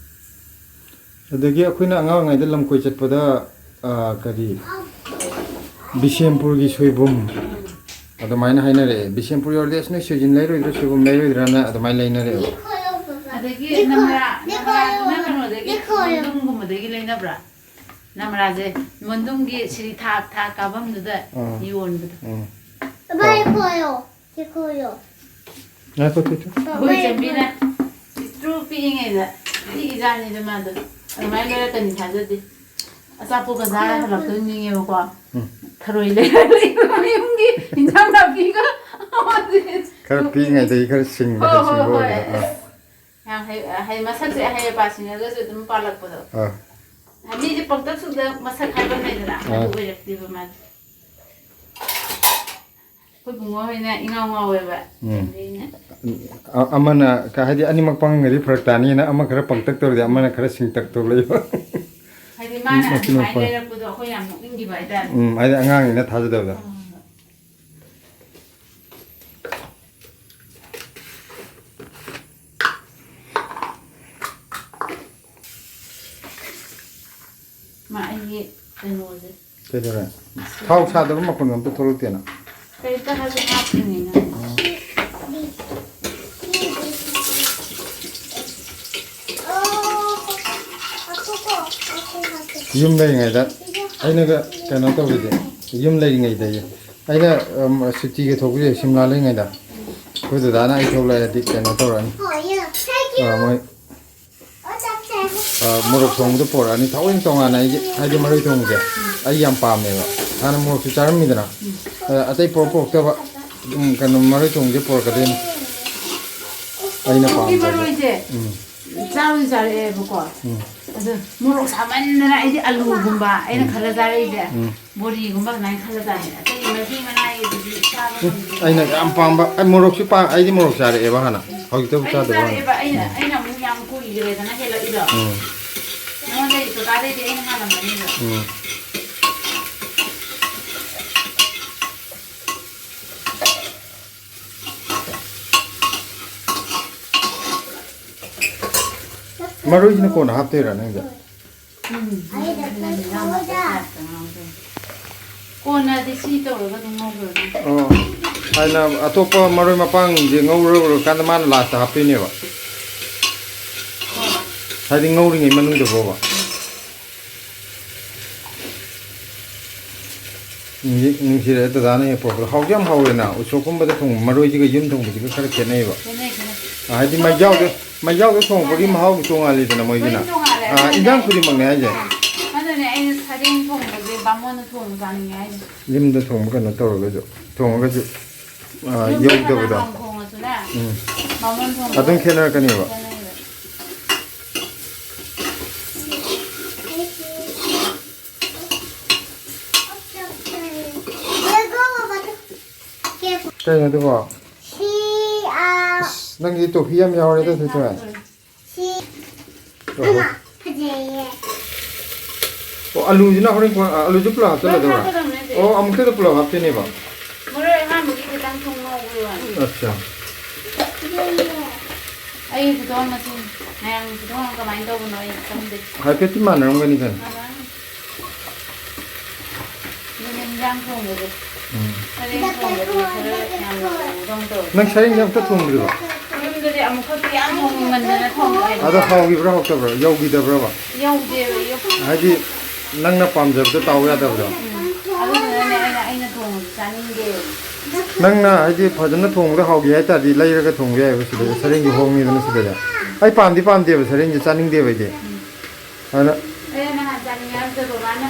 ꯑꯗꯒꯤ ꯑꯩꯈꯣꯏꯅ ꯑꯉꯥꯡ ꯑꯣꯏꯔꯤꯉꯩꯗ ꯂꯝ ꯀꯣꯏ ꯆꯠꯄꯗ, ꯑ, ꯀꯔꯤ, ꯕꯤꯁꯦꯝꯄꯨꯔꯒꯤ ꯁꯣꯏꯕꯨꯝ ꯑꯗꯨꯃꯥꯏꯅ ꯍꯥꯏꯅꯔꯛꯑꯦ꯫ ꯕꯤꯁꯦꯝꯄꯨꯔ ꯌꯧꯔꯗꯤ, "ꯑꯁ, ꯅꯣꯏ ꯁꯣꯏꯖꯤꯟ ꯂꯩꯔꯣꯏꯗ꯭ꯔꯥ, ꯁꯣꯏꯕꯨꯝ ꯂꯩꯔꯣꯏꯗ꯭ꯔꯥꯅ?" ꯑꯗꯨꯃꯥꯏꯅ ꯂꯩꯅꯔꯛꯑꯦꯕ꯫ ꯑꯗꯒꯤ ꯅꯝꯔꯥ, ꯅꯝꯔꯥꯗꯨꯅ ꯀꯩꯅꯣꯗꯒꯤ, ꯃꯣꯟꯗꯨꯝꯒꯨꯝꯕꯗꯒꯤ ꯂꯩꯅꯕ꯭ꯔꯥ? ꯅꯝꯔꯥꯁꯦ ꯃꯣꯟꯗꯨꯝꯒꯤ ꯁꯤꯔꯤ ꯊꯥꯛ ꯊꯥꯛ ꯀꯥꯐꯝꯗꯨꯗ ꯑꯥ꯫ ꯌꯣꯟꯕꯗꯣ꯫ ꯎꯝ꯫ ꯚꯥꯏ, ꯈꯣꯏꯌꯣ꯫ ꯁꯤ ꯈꯣꯏꯌꯣ꯫ ꯉꯥꯏꯈꯣ, ꯇꯨ, ꯇꯨ꯫ ꯑꯩꯈꯣꯏ ꯏꯆꯟꯕꯤꯅ ꯄꯤꯛꯇ꯭ꯔꯨ ꯄꯤꯛꯏꯉꯩꯗ ꯄꯤꯛꯏꯖꯥꯠꯅꯤꯗ ꯃꯥꯗꯣ꯫ ꯑꯗꯨꯃꯥꯏꯅ ꯂꯩꯔꯛꯀꯅꯤ ꯊꯥꯖꯗꯦ꯫ ꯑꯆꯥꯄꯣꯠꯀ ꯆꯥꯔ ꯍꯜꯂꯛꯇꯣꯏ ꯅꯤꯡꯉꯦꯕꯀꯣ꯫ ꯎꯝ꯫ ꯊꯔꯣꯏ ꯂꯩꯔ ꯂꯩꯕ ꯃꯌꯨꯝꯒꯤ ꯏꯟꯖꯥꯡ ꯅꯥꯄꯤꯒ꯫ ꯈꯔ ꯄꯤꯛꯏꯉꯩꯗꯒꯤ ꯈꯔ ꯁꯤꯡꯕ, ꯍꯣꯏ, ꯍꯣꯏ, ꯁꯤꯡꯕ ꯍꯣꯏ꯫ ꯑꯣꯏꯕꯗꯣ꯫ ꯑꯥ꯫ ꯌꯥꯝ ꯍꯩ, ꯍꯩ, ꯃꯁꯛꯁꯦ ꯑꯍꯩ ꯑꯄꯥ ꯁꯤꯡꯉꯒꯁꯨ ꯑꯗꯨꯝ ꯄꯥꯜꯂꯛꯄꯗꯣ꯫ ꯑꯥ꯫ ꯃꯤꯁꯦ ꯄꯪꯇꯛ ꯁꯨꯡꯇꯛ ꯃꯁꯛ ꯍꯥꯏꯕ ꯑꯃ ꯂꯩꯗꯅ, ꯑꯗꯨ ꯑꯥ꯫ ꯑꯣꯏꯔꯛꯇꯦꯕ ꯃꯥꯗꯤ꯫ ꯑꯩꯈꯣꯏ ꯕꯨꯡꯉꯣ ꯍꯣꯏꯅ ꯏꯉꯥꯎ ꯉꯥꯎꯋꯦꯕ꯫ ꯎꯝ꯫ ꯑꯗꯩꯅꯦ꯫ ꯑ-, ꯑꯃꯅ ꯀ-, ꯍꯥꯏꯗꯤ ꯑꯅꯤꯃꯛ ꯄꯪꯉꯗꯤ ꯐꯔꯛ ꯇꯥꯅꯤꯅ ꯑꯃ ꯈꯔ ꯄꯪꯇꯛ ꯇꯧꯔꯗꯤ ꯑꯃꯅ ꯈꯔ ꯁꯤꯡꯇꯛ ꯇꯧ ꯂꯩꯕ꯫ ꯍꯥꯏꯗꯤ ꯃꯥꯅ ꯃꯆꯤꯟ ꯑꯗꯨꯃꯥꯏꯅ ꯃꯈꯣꯟ꯫ ꯂꯩꯔꯛꯄꯗꯣ ꯑꯩꯈꯣꯏ ꯌꯥꯝ ꯅꯣꯛꯅꯤꯡꯈꯤꯕ ꯍꯥꯏꯇꯥꯔꯦ꯫ ꯎꯝ, ꯍꯥꯏꯗꯤ ꯑꯉꯥꯡꯅꯤꯅ ꯊꯥꯖꯗꯕꯗꯣ꯫ ꯎꯝ꯫ ꯃꯥ ꯑꯩꯒꯤ ꯀꯩꯅꯣꯁꯦ꯫ ꯀꯩꯗꯧꯔꯦ? ꯊꯥꯎ ꯁꯥꯗꯕ ꯃꯈꯣꯟ ꯑꯝꯇ ꯊꯣꯛꯂꯛꯇꯦꯅ꯫ ꯀꯩꯝꯇ ꯍꯥꯏꯕ ꯍꯥꯞꯇ꯭ꯔꯤꯉꯩꯅ꯫ ꯎꯝ꯫ ꯌꯨꯝ ꯂꯩꯔꯤꯉꯩꯗ ꯑꯩꯅꯒ ꯀꯩꯅꯣ ꯇꯧꯔꯤꯁꯦ, ꯌꯨꯝ ꯂꯩꯔꯤꯉꯩꯗ ꯑꯩꯅ, ꯎꯝ, ꯁꯨꯇꯤꯒ ꯊꯣꯛꯄꯁꯦ ꯁꯤꯝꯂꯥ ꯂꯩꯔꯤꯉꯩꯗ ꯑꯩꯈꯣꯏ ꯗꯗꯥꯅ ꯑꯩ ꯊꯣꯛꯂꯛꯑꯗꯤ ꯀꯩꯅꯣ ꯇꯧꯔꯛꯑꯅꯤ꯫ ꯑ, ꯃꯣꯏ ꯑ, ꯃꯣꯔꯣꯛ ꯊꯣꯡꯕꯗꯣ ꯄꯣꯔꯛꯑꯅꯤ꯫ ꯊꯑꯣꯏꯅ ꯇꯣꯉꯥꯟꯅ ꯑꯩꯒꯤ, ꯍꯥꯏꯗꯤ ꯃꯔꯣꯏ ꯊꯣꯡꯕꯁꯦ ꯑꯩ ꯌꯥꯝ ꯄꯥꯝꯃꯦꯕ꯫ ꯍꯥꯟꯅ ꯃꯣꯔꯣꯛꯁꯨ ꯆꯥꯔꯝꯃꯤꯗꯅ꯫ ꯑ, ꯑꯇꯩ ꯄꯣꯔꯛ ꯄꯣꯔꯛꯇꯕ, ꯎꯝ, ꯀꯩꯅꯣ, ꯃꯔꯣꯏ ꯊꯣꯡꯕꯁꯦ ꯄꯣꯔꯛꯀꯗꯣꯏꯅꯤ꯫ ꯑꯩꯅ ꯄꯣꯔꯛꯀꯤ ꯄꯥꯝꯖꯕ꯫ ꯃꯔꯣꯏꯁꯦ ꯎꯝ꯫ ꯆꯥꯕꯨꯗꯤ ꯆꯥꯔꯛꯑꯦꯕꯀꯣ꯫ ꯎꯝ꯫ ꯑꯗꯨ ꯃꯣꯔꯣꯛ ꯁꯥꯃꯟꯗꯅ ꯑꯩꯗꯤ ꯑꯂꯨꯒꯨꯝꯕ ꯑꯩꯅ ꯎꯝ꯫ ꯈꯜꯂ ꯆꯥꯔꯛꯏꯁꯦ꯫ ꯎꯝ꯫ ꯕꯣꯔꯤꯒꯨꯝꯕ ꯁꯨꯃꯥꯏꯅ ꯈꯜꯂ ꯆꯥꯏ꯫ ꯑꯇꯩ ꯃꯍꯤ ꯃꯅꯥꯏꯒꯤꯗꯨꯗꯤ ꯆꯥꯕ ꯎꯝ, ꯉꯝꯗꯦ꯫ ꯑꯩꯅ ꯌꯥꯝ ꯄꯥꯝꯕ, ꯑꯩ ꯃꯣꯔꯣꯛꯁꯨ ꯄꯥꯝ-, ꯑꯩꯗꯤ ꯃꯣꯔꯣꯛ ꯆꯥꯔꯛꯑꯦꯕ ꯍꯥꯟꯅ꯫ ꯍꯧꯖꯤꯛꯇꯕꯨ ꯑꯩꯅ ꯆꯥꯗꯕ ꯋꯥꯅꯤ꯫ ꯆꯥꯔꯛꯑꯦꯕ, ꯑꯩꯅ, ꯎꯝ꯫ ꯑꯩꯅ ꯑꯃꯨꯛ ꯌꯥꯝ ꯀꯨꯏꯈ꯭ꯔꯦꯗꯅ ꯍꯦꯜꯂꯛꯏꯗꯣ꯫ ꯎꯝ꯫ ꯅꯉꯣꯟꯗꯩ, ꯀꯀꯥꯗꯩꯗꯤ ꯑꯩꯅ ꯍꯥꯜꯂꯝꯃꯅꯤꯕ꯫ ꯎꯝ꯫ ꯃꯔꯣꯏꯁꯤꯅ ꯀꯣꯟꯅ ꯍꯥꯞꯇꯣꯏꯔꯥ ꯅꯪꯁꯦ? ꯎꯝ꯫ ꯀꯣꯟꯅꯗꯤ ꯁꯤ ꯇꯧꯔꯒ ꯑꯗꯨꯝ ꯉꯧꯈ꯭ꯔꯅꯤ꯫ ꯑꯣ, ꯍꯥꯏꯅ ꯑꯇꯣꯞꯄ ꯃꯔꯣꯏ ꯃꯄꯥꯡꯁꯦ ꯉꯧꯔꯀꯥꯟꯗ ꯃꯥꯅ ꯂꯥꯁꯇ ꯍꯥꯞꯇꯣꯏꯅꯦꯕ? ꯍꯣꯏ꯫ ꯍꯥꯏꯗꯤ ꯉꯧꯔꯤꯉꯩ ꯃꯅꯨꯡꯗ ꯐꯥꯎꯕ? ꯅꯨꯡꯁꯤ-, ꯅꯨꯡꯁꯤꯔꯛꯑꯦ ꯗꯗꯥꯅ ꯍꯦꯛ ꯄꯨꯔꯛꯄꯗꯣ꯫ ꯍꯥꯎꯗꯤ ꯌꯥꯝ ꯍꯥꯎꯋꯦꯅ, ꯎꯁꯣꯞꯀꯨꯝꯕꯗ ꯊꯣꯡꯕ ꯃꯔꯣꯏꯁꯤꯒ ꯌꯨꯝ ꯊꯣꯡꯕꯁꯤꯒ ꯈꯔ ꯈꯦꯠꯅꯩꯌꯦꯕ꯫ ꯈꯦꯠꯅꯩ, ꯈꯦꯠꯅꯩ꯫ ꯑ, ꯍꯥꯏꯗꯤ ꯃꯩꯖꯥꯎꯗ, ꯃꯩꯖꯥꯎꯗ ꯊꯣꯡꯉꯛꯄꯒꯤ ꯃꯥꯅꯦ꯫ ꯃꯍꯥꯎ ꯇꯣꯉꯥꯜꯂꯤꯗꯅ ꯃꯣꯏꯒꯤꯅ꯫ ꯂꯣꯏ ꯇꯣꯉꯥꯜꯂꯦ꯫ ꯑ, ꯑꯗꯨꯅꯅꯦ ꯏꯟꯖꯥꯡ ꯑꯩꯅ, ꯈꯨꯗꯤꯡꯃꯛꯅꯦ ꯍꯥꯏꯁꯦ꯫ ꯑ, ꯑꯗꯨꯅꯅꯦ ꯑꯩꯅ ꯁꯔꯦꯡ ꯊꯣꯡꯕꯁꯦ ꯕꯥꯃꯣꯟꯅ ꯊꯣꯡꯕ ꯆꯥꯅꯤꯡꯉꯦ ꯍꯥꯏꯁꯦ꯫ ꯌꯨꯝꯗ ꯊꯣꯡꯕ ꯀꯩꯅꯣ ꯇꯧꯔꯒꯁꯨ, ꯊꯣꯡꯉꯒꯁꯨ, ꯑ, ꯌꯨꯝꯗ ꯌꯧꯗꯕꯗꯣ꯫ ꯀꯅꯥ ꯊꯣꯡꯉꯁꯨꯅꯦ, ꯎꯝ꯫ ꯕꯥꯃꯣꯟ ꯊꯣꯡꯕ ꯑꯗꯨꯝ ꯈꯦꯠꯅꯔꯛꯀꯅꯦꯕ꯫ ꯈꯦꯠꯅꯩꯌꯦꯕ꯫ ꯀꯩꯅꯣ ꯑꯗꯨꯕꯣ? ꯑꯁ, ꯅꯪꯒꯤ ꯇꯣꯐꯤ ꯌꯥꯝ ꯌꯥꯎꯔꯦꯗ, ꯊꯣꯏꯊꯣꯏ꯫ ꯑꯣꯍꯣ꯫ ꯑꯣ, ꯑꯂꯨꯁꯤꯅ ꯍꯣꯔꯦꯟ ꯀꯣꯟ-, ꯑꯂꯨꯁꯨ ꯄꯨꯂꯞ ꯍꯥꯞꯆꯜꯂꯗꯧꯔꯥ? ꯍꯥꯞꯀꯗꯕꯅꯦ ꯍꯧꯖꯤꯛ꯫ ꯑꯣ, ꯑꯃꯨꯛꯇꯗ ꯄꯨꯂꯞ ꯍꯥꯞꯇꯣꯏꯅꯦꯕ? ꯃꯔꯣꯏ ꯑꯍꯥꯟꯕꯒꯤ ꯈꯤꯇꯪ ꯊꯣꯡ ꯉꯧꯕꯒꯤ ꯋꯥꯅꯤ꯫ ꯑꯠꯆꯥ꯫ ꯑꯩꯒꯤ ꯈꯨꯊꯣꯡ ꯃꯆꯨ, ꯃꯌꯥꯝꯒꯤ ꯈꯨꯊꯣꯡ ꯀꯃꯥꯏꯅ ꯇꯧꯕꯅꯣ ꯑꯩ ꯈꯪꯗꯦ꯫ ꯍꯥꯏꯐꯦꯠꯇꯤ ꯃꯥꯟꯅꯔꯝꯒꯅꯤ ꯀꯩꯅꯣ꯫ ꯃꯥꯟꯅꯔꯝꯒꯅꯤ꯫ ꯑꯗꯨꯅ ꯏꯟꯖꯥꯡ ꯊꯣꯡꯕꯁꯦ꯫ ꯎꯝ꯫ ꯁꯔꯦꯡ ꯊꯣꯡꯕꯁꯦ ꯈꯔ ꯌꯥꯝꯅ ꯇꯧꯕꯗꯧꯅ ꯇꯧꯋꯦ꯫ ꯅꯪ ꯁꯔꯦꯡꯁꯦ ꯑꯝꯇ ꯊꯣꯡꯗ꯭ꯔꯤꯕꯣ? ꯌꯨꯝꯗꯗꯤ ꯑꯃꯨꯛꯈꯛꯇꯤ ꯌꯥꯝ ꯊꯣꯡꯃꯟꯗꯅ ꯊꯣꯡꯉꯛꯑꯦꯕ꯫ ꯑꯗꯣ ꯍꯥꯎꯈꯤꯕ꯭ꯔꯥ ꯍꯥꯎꯇꯕ꯭ꯔꯥ? ꯌꯧꯈꯤꯗꯕ꯭ꯔꯕ? ꯌꯧꯗꯦꯕ, ꯌꯧ-, ꯍꯥꯏꯗꯤ ꯅꯪꯅ ꯄꯥꯝꯖꯕꯗꯣ ꯇꯥꯎ ꯌꯥꯗꯕꯗꯣ? ꯎꯝ꯫ ꯑꯗꯨꯗꯨꯅꯅꯦ ꯑꯩꯅ, ꯑꯩꯅ ꯊꯣꯡꯕꯁꯦ ꯆꯥꯅꯤꯡꯗꯦꯕ꯫ ꯅꯪꯅ ꯍꯥꯏꯗꯤ ꯐꯖꯅ ꯊꯣꯡꯕꯗ ꯍꯥꯎꯒꯦ ꯍꯥꯏ ꯇꯥꯔꯗꯤ ꯂꯩꯔꯒ ꯊꯣꯡꯕ ꯌꯥꯏꯑꯕ ꯁꯤꯗꯩꯗ꯫ ꯁꯔꯦꯡꯁꯦ ꯍꯣꯡꯉꯤꯗꯅ ꯁꯤꯗꯩꯗ꯫ ꯑꯩ ꯄꯥꯝꯗꯤ ꯄꯥꯝꯗꯦꯕ, ꯁꯔꯦꯡꯁꯦ ꯆꯥꯅꯤꯡꯗꯦꯕ ꯑꯩꯗꯤ꯫ ꯎꯝ꯫ ꯑꯗꯨꯅ ꯑꯩꯅ ꯅꯍꯥꯟ ꯆꯥꯅꯤꯡꯉꯦ ꯍꯥꯏꯕꯗ ꯕꯕꯥꯅ